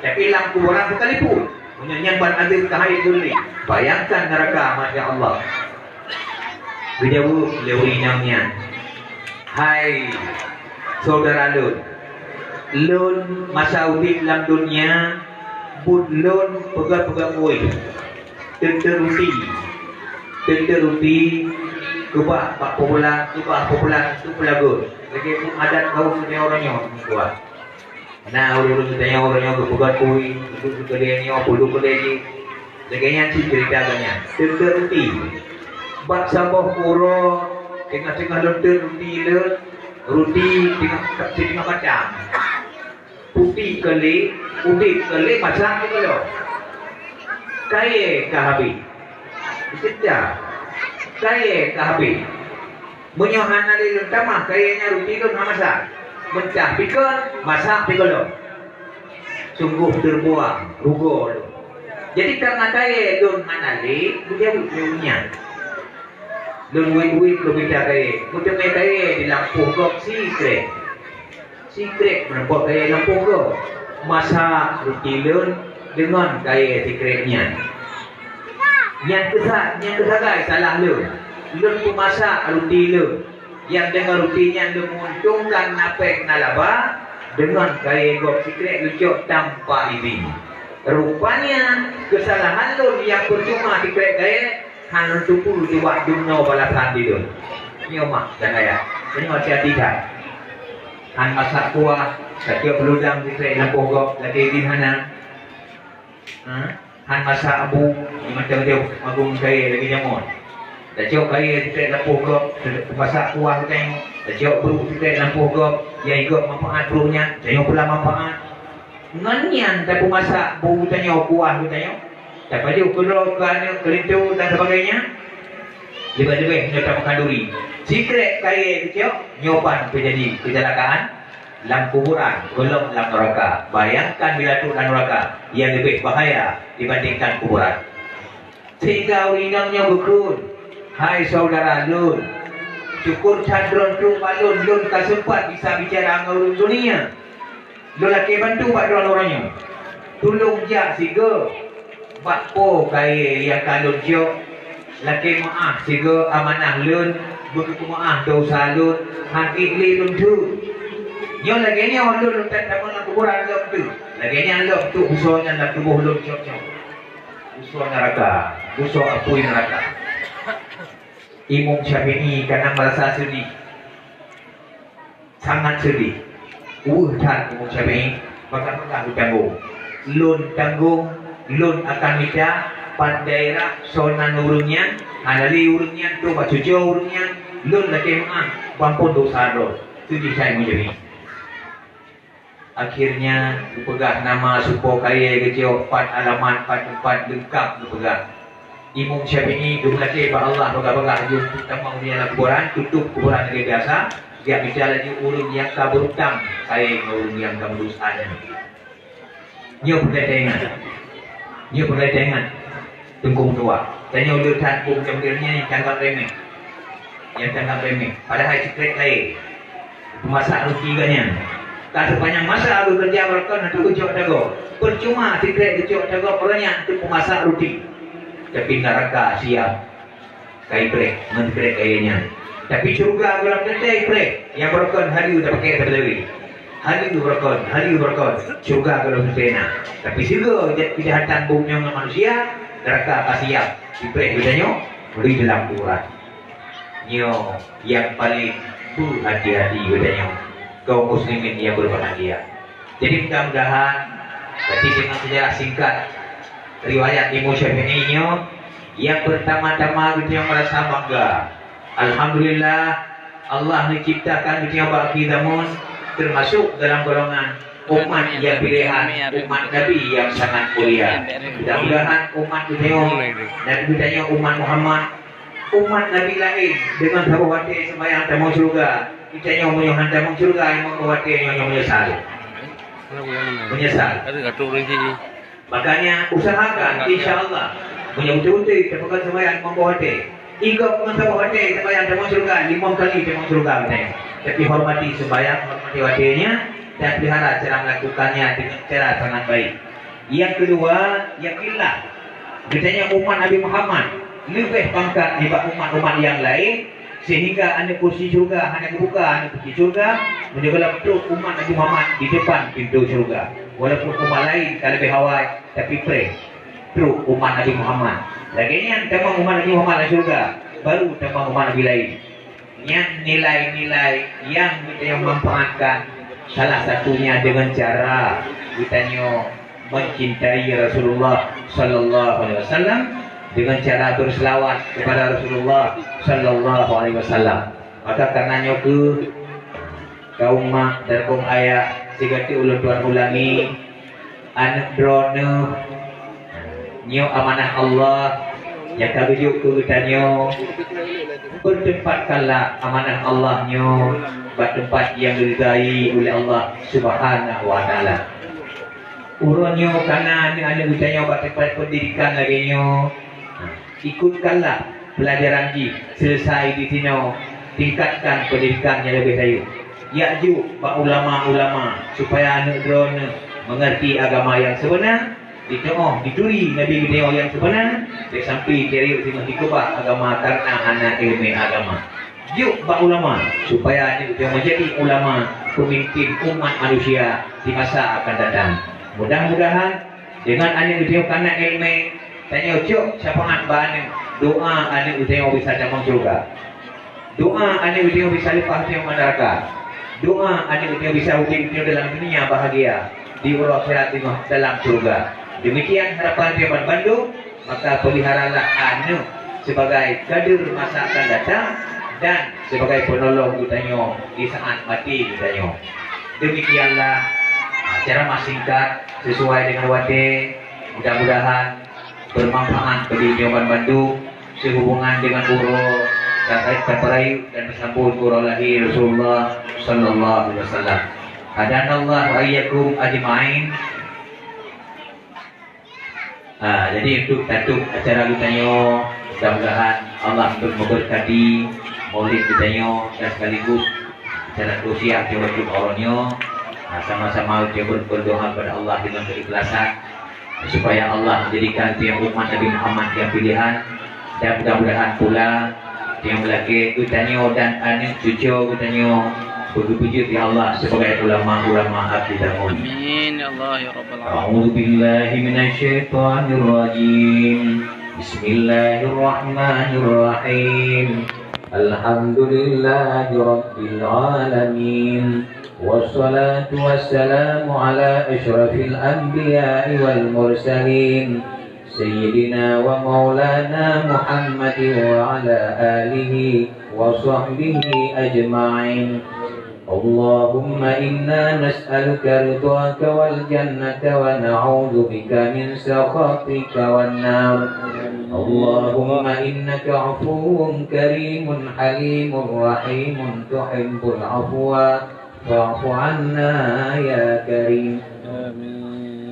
Tapi lam kuburan sekalipun, meunyoe nyan ban adeueb ka hai geuh lé, bayangkan nuraka, masya Allah. Geujaweueb lé ureuëng inong nyan, "Hai syedara lôn, lôn masa udeb lam donya, buet lôn peugét-peugét kueh." Teuntèe ruti. Teuntèe ruti, keubah bak pulan, keubah pulan, keu peulagon. Lagèe adat kaum geutanyoe uroe nyoe, meutuah. Na ureueng-ureueng geutanyoe uroe nyoe geupeugah kui, peuduek keudè nyoe, peuduek keudè jih. Lagèe nyan cit ceurita geuh nyan. Teuntèe ruti. Bak saboh uroe, teungoh-teungoh lôn teuntèe ruti lôn, ruti teungoh, teungoh macam. Putéh keu lé, udép keu lé, masak keu lôn. Kayèe ka habéh. Seutia. Kayèe ka habéh. Meunyoe hana lé lôn tamah kayèe nyan, ruti lôn hana masak. Meuntah pih kon, masak pih kon lôn. Sunggoh teubuang rugoe lôn. Jadi, kareuna kayèe lôn hana lé, beujaweueb lé ureueng nyan. Lôn wét-wét lôn mita kayèe. Meuteumèe kayèe di lampôh gob sikrek. Sikrek meureumpok kayèe lampôh gob. Masak ruti lôn deungon kayèe sikrek nyan. Nyan keusa-, nyan keusagai salah lôn. Lôn peumasak ruti lôn. Nyang deungon ruti nyan lôn meuuntungkan na pèng na laba, deungon kayèe gob sikrek lôn cok tanpa idin. Rupanya, keusalahan lôn nyang peucuma sikrek kayèe, hana lôn teupeue bak dumnoe balasan di lôn. Nyoe mak dan ayah, nyoe hati-hati that. Han masak kuah, tacok beuludang sikrek lampôh gob, lagèe idin hana. Ha? Han masak abu, macam-macam agung kayèe lagèe jameun. Tacok kayèe sikrek lampôh gob, masak kuah geutanyoe, tacok brôk sikrek lampôh gob, nyang gob manfaat brôk nyan, tanyoe pula manfaat. Ngon nyan tapeumasak bu geutanyoe, kuah geutanyoe, tapajoh keudroe keu aneuk keulinto dan sebagainya. Leubeh-leubeh nyoe tameukan duri. Sikrek kayée geucok, nyoe ban teujadi keucelakaan lam kuburan, gohlom lam neuraka. Bayangkan bila trok lam neuraka, nyang leubeh bahaya dibandingkan kuburan. Sehingga ureuëng inong nyoe geukheun, "Hai syedara lôn, syukur that droen trok bak lôn, lôn ka seumpat bisa bicara ngon ureuëng dunia. Lôn lakée bantu bak droen uroe nyoe. Tulông jak sigoe bak po kayée nyang ka lôn jok, lakée meuáh sigoe amanah lôn, beugeupeumeuáh desya lôn, han ék lé lôn teuh. Nyoe lagée nyoe lôn, lôn that tamong lam kuburan lom teuh. Lagée nyan lom trok beusoe nyan lam tuboh lôn cok-cok." Beusoe neuraka, beusoe apui neuraka. Imum Syafi'i kana meurasa seudeh, sangat seudeh. Weueh that Imum Syafi'i, maka-maka geutanggong. Lôn tanggong, lôn akan mita pat daerah soe nan ureuëng nyan, hana lé ureuëng nyan, trok bak cucoe ureuëng nyan, lôn lakée meuáh, beuampôn desya droe. Seudeh that Imum Syafi'i. Akhirnya, geupeugah nama supo kayée geucok, pat alamat, pat teumpat leungkab geupeugah. Imum Syafi'i geumeulakée bak Allah, peugah-peugah jeuet tamong di dalam kuburan, tutup kuburan lagée biasa, geujak mita laju ureuëng nyang ka beurutang kayée ngon ureuëng nyang ka meudesya nyan. Nyoe peureulée taingat. Nyoe peureulée taingat. Teungku meutuah. Tanyoe le that peue nyang model nyan nyang tanggap remeh. Nyang tanggap remeh. Padahai sikrek laén. Peumasak ruti geuh nyan. Ka seupanyang masa geukeureuja barokon hana geucok tagoe. Peucuma sikrek geucok tagoe, ureuëng nyan teupeumasak ruti. Tapi neuraka siap. Ka ipreh, ngon ipreh kayée nyan. Tapi syeuruga gohlom teuntée ipreh, nyang beurokon haleue tapakée sabe-sabe. Haleue beurokon, haleue beurokon, syeuruga gohlom teuntée na. Tapi sigoe jeuet keujahatan buet nyoe ngon manusia, neuraka ka siap ipreh geutanyoe di dalam kuburan. Nyoe nyang paleng beuhati-hati geutanyoe, kaum muslimin nyang berbahagia. Jadi, mudah-mudahan, berarti dengan sejarah singkat riwayat Imam Syafi'i nyoe, nyang pertama-tama geutanyoe merasa bangga. Alhamdulillah, Allah menciptakan geutanyoe bak akhé zaman, termasuk dalam golongan umat nyang pilihan, umat Nabi nyang sangat mulia. Mudah-mudahan umat geutanyoe, Nabi geutanyoe umat Muhammad, umat Nabi laén deungon saboh watée seumayang tamong syeuruga, geutanyoe meunyoe han tamong syeuruga, limong boh watée nyoe, nyoe meunyeusal. Meunyeusal. Makanya usahakan, insya Allah, meunyoe beutôi-beutôi tapeugot seumayang limong boh watée, igop ngon saboh watée seumayang tamong syeuruga, limong kali tamong syeuruga geutanyoe. Tapi hormati seumayang, hormati watée nyan, dan pelihara cara melakukannya dengan cara sangat baik. Nyang keudua, yakinlah, geutanyoe umat Nabi Muhammad leubeh pangkat nibak umat-umat nyang laén, sehingga aneuk kursi syeuruga hana geubuka, aneuk kursi syeuruga, meunyoe gohlom trok umat Nabi Muhammad di depan pintoe syeuruga. Walaupun umat laén ka leubeh awai, tapi preh trok umat Nabi Muhammad. Lagée nyan tamong umat Nabi Muhammad lam syeuruga, baru tamong umat Nabi laén. Nyan nilai-nilai nyang geutanyoe manfaatkan, salah satunya dengan cara geutanyoe mencintai Rasulullah sallallahu alaihi wasallam, dengan cara berselawat kepada Rasulullah sallallahu alaihi wasallam. Maka karena nyoe keuh, kaum mak dan kaum ayah, sigoe teuk ulôn tuan ulangi, aneuk droeneuh, nyoe amanah Allah nyang ka geujok keu geutanyoe. Peuteumpatkanlah amanah Allah nyoe bak teumpat nyang geuridai uleh Allah Subhanahu wa Taala. Uroe nyoe kana aneuk-aneuk geutanyoe bak teumpat pendidikan lagée nyoe, ikutkanlah pelajaran jih, selesai di sinoe, tingkatkan pendidikan nyang leubeh rayeuk. Jak jok bak ulama-ulama, supaya aneuk droeneuh mengerti agama nyang seubeunar, jiteu'oh, jituri Nabi geutanyoe nyang seubeunar, bék sampai jirayeuk singoh jikeubah agama kareuna hana iéleumé agama. Jok bak ulama, supaya aneuk geutanyoe menjadi ulama, pemimpin umat manusia di masa akan datang. Mudah-mudahan, deungon aneuk geutanyoe kana iéleumé, tanyoe cok syafaat bak aneuk, doa aneuk geutanyoe bisa tamong syeuruga. Doa aneuk geutanyoe bisa leupah geutanyoe ngon neuraka. Doa aneuk geutanyoe bisa udeb geutanyoe dalam dunia bahagia, di uroe akhirat singoh dalam syeuruga. Demikian harapan geutanyoe ban bandum, maka peliharalah aneuk sebagai kader masa akan datang dan sebagai penolong geutanyoe di saat maté geutanyoe. Demikianlah, Ceramah singkat sesuai dengan watée, mudah-mudahan bermanfaat bagi nyoe bandum sehubungan dengan uroe tapeurayeuk dan tasambot uroe lahé Rasulullah sallallahu alaihi wasallam. Hadanallahu wa iyyakum ajma'in. Ha, jadi untuk tatup acara geutanyoe, mudah-mudahan Allah memberkati maulid geutanyoe dan sekaligus acara tausiah geutanyoe untuk uroe nyoe. Ha, sama-sama geutanyoe berdoa kepada Allah dengan keikhlasan supaya Allah menjadikan geutanyoe umat Nabi Muhammad yang pilihan dan mudah-mudahan pula nyang meulakée geutanyoe dan aneuk cucoe geutanyoe beugeupeujeuet lé Allah sebagai ulama-ulama akhé zaman. Amin ya Allah ya rabbal alamin. A'udzu billahi minasy syaithanir rajim. Bismillahirrahmanirrahim. Alhamdulillahi rabbil alamin. Wassalatu wassalamu ala asyrafil anbiya'i wal mursalin. Sayyidina wa maulana Muhammadin wa ala alihi wa sahbihi ajma'in. Allahumma inna nas'aluka ridhaka wal jannata wa na'udzubika min sakhatika wan nar. Allahumma innaka afuwun karimun halimun rahimun tuhibbul afwa fa'fu anna ya karim. Amin.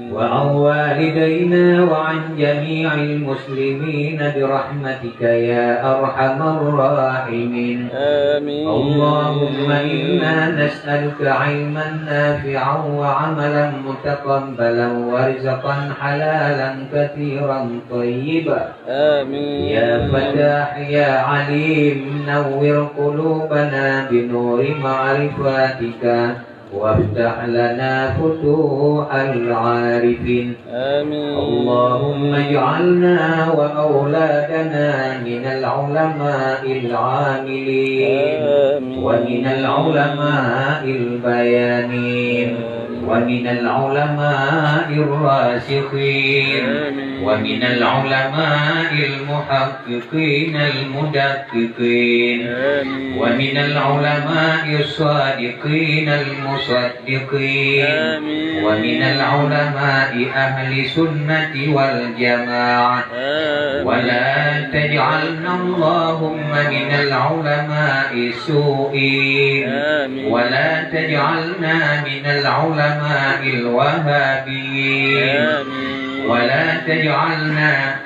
Wa an walidayna wa an jami'il muslimina bi rahmatika ya arhamar rahimin. Amin. Allahumma inna nas'aluka ilman nafi'an wa amalan mutaqabbalan wa rizqan halalan katsiran thayyiba. Amin. Ya Fattah, ya Alim, nawwir qulubana bi nuri ma'rifatika, waftah lana futuhal arifin. Amin. Allahumma ij'alna wa auladana minal ulama'il amilin. Amin. Wa minal ulama'il bayanin. Amin. Wa minal ulama'ir rasikhin. Amin. Wa minal ulama'il muhaqqiqinal mudaqqiqin. Amin. Wa minal ulama'is sadiqinal musaddiqin. Amin. Wa minal ulama'i ahli sunnati wal jamaah. Amin. Wa la taj'alna Allahumma minal ulama'i su'in. Amin. Wa la taj'alna minal ulama'il wahhabiyyin. Amin. Wa la taj'alna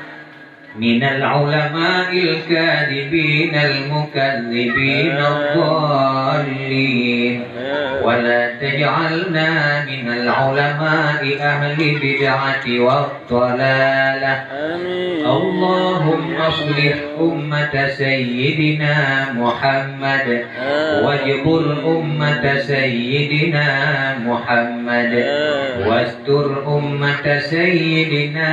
minal ulama'il kadhibinal mukadzdzibinad dhallin. Amin. Wa la taj'alna minal ulama'i ahli bid'ati wad dhalalah. Amin. Allahumma aslih ummata sayyidina Muhammad. Amin. Wajbur ummata sayyidina Muhammad. Amin. Wastur ummata sayyidina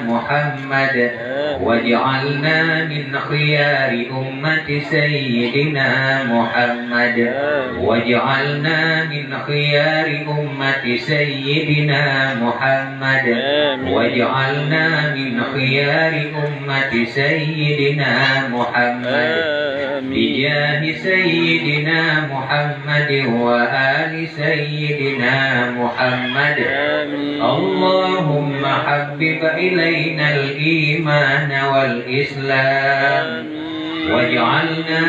Muhammad. Amin. Waj'alna min khiyari ummati sayyidina Muhammad. Amin. Waj'alna min khiyari ummati sayyidina Muhammad. Amin. Waj'alna min khiyari ummati sayyidina Muhammad. Amin. Bijahi sayyidina Muhammad wa ali sayyidina Muhammad. Amin. Allahumma habbib ilainal iman wal islam. Amin. Waj'alna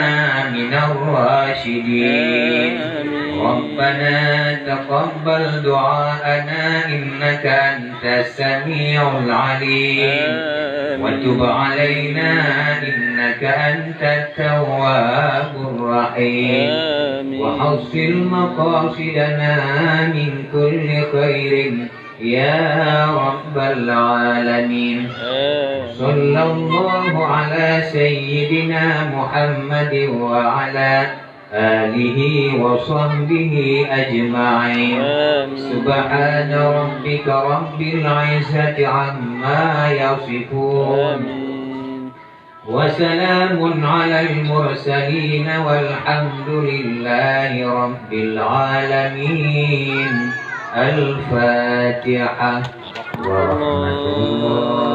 minar rasyidin. Amin. Rabbana taqabbal du'aana innaka antas samiul alim. Amin. Wa tub alaina innaka antat tawwabur rahim. Amin. Wa hassil maqasidana min kulli khairin ya rabbal alamin. Amin. Sallallahu ala sayyidina Muhammad wa ala alihi wa sahbihi ajma'in. Amin. Subhana rabbika rabbil izzati amma yasifun. Amin. Wa salamun alal mursalin walhamdulillahi rabbil alamin. Al-Fatihah. Warahmatullahi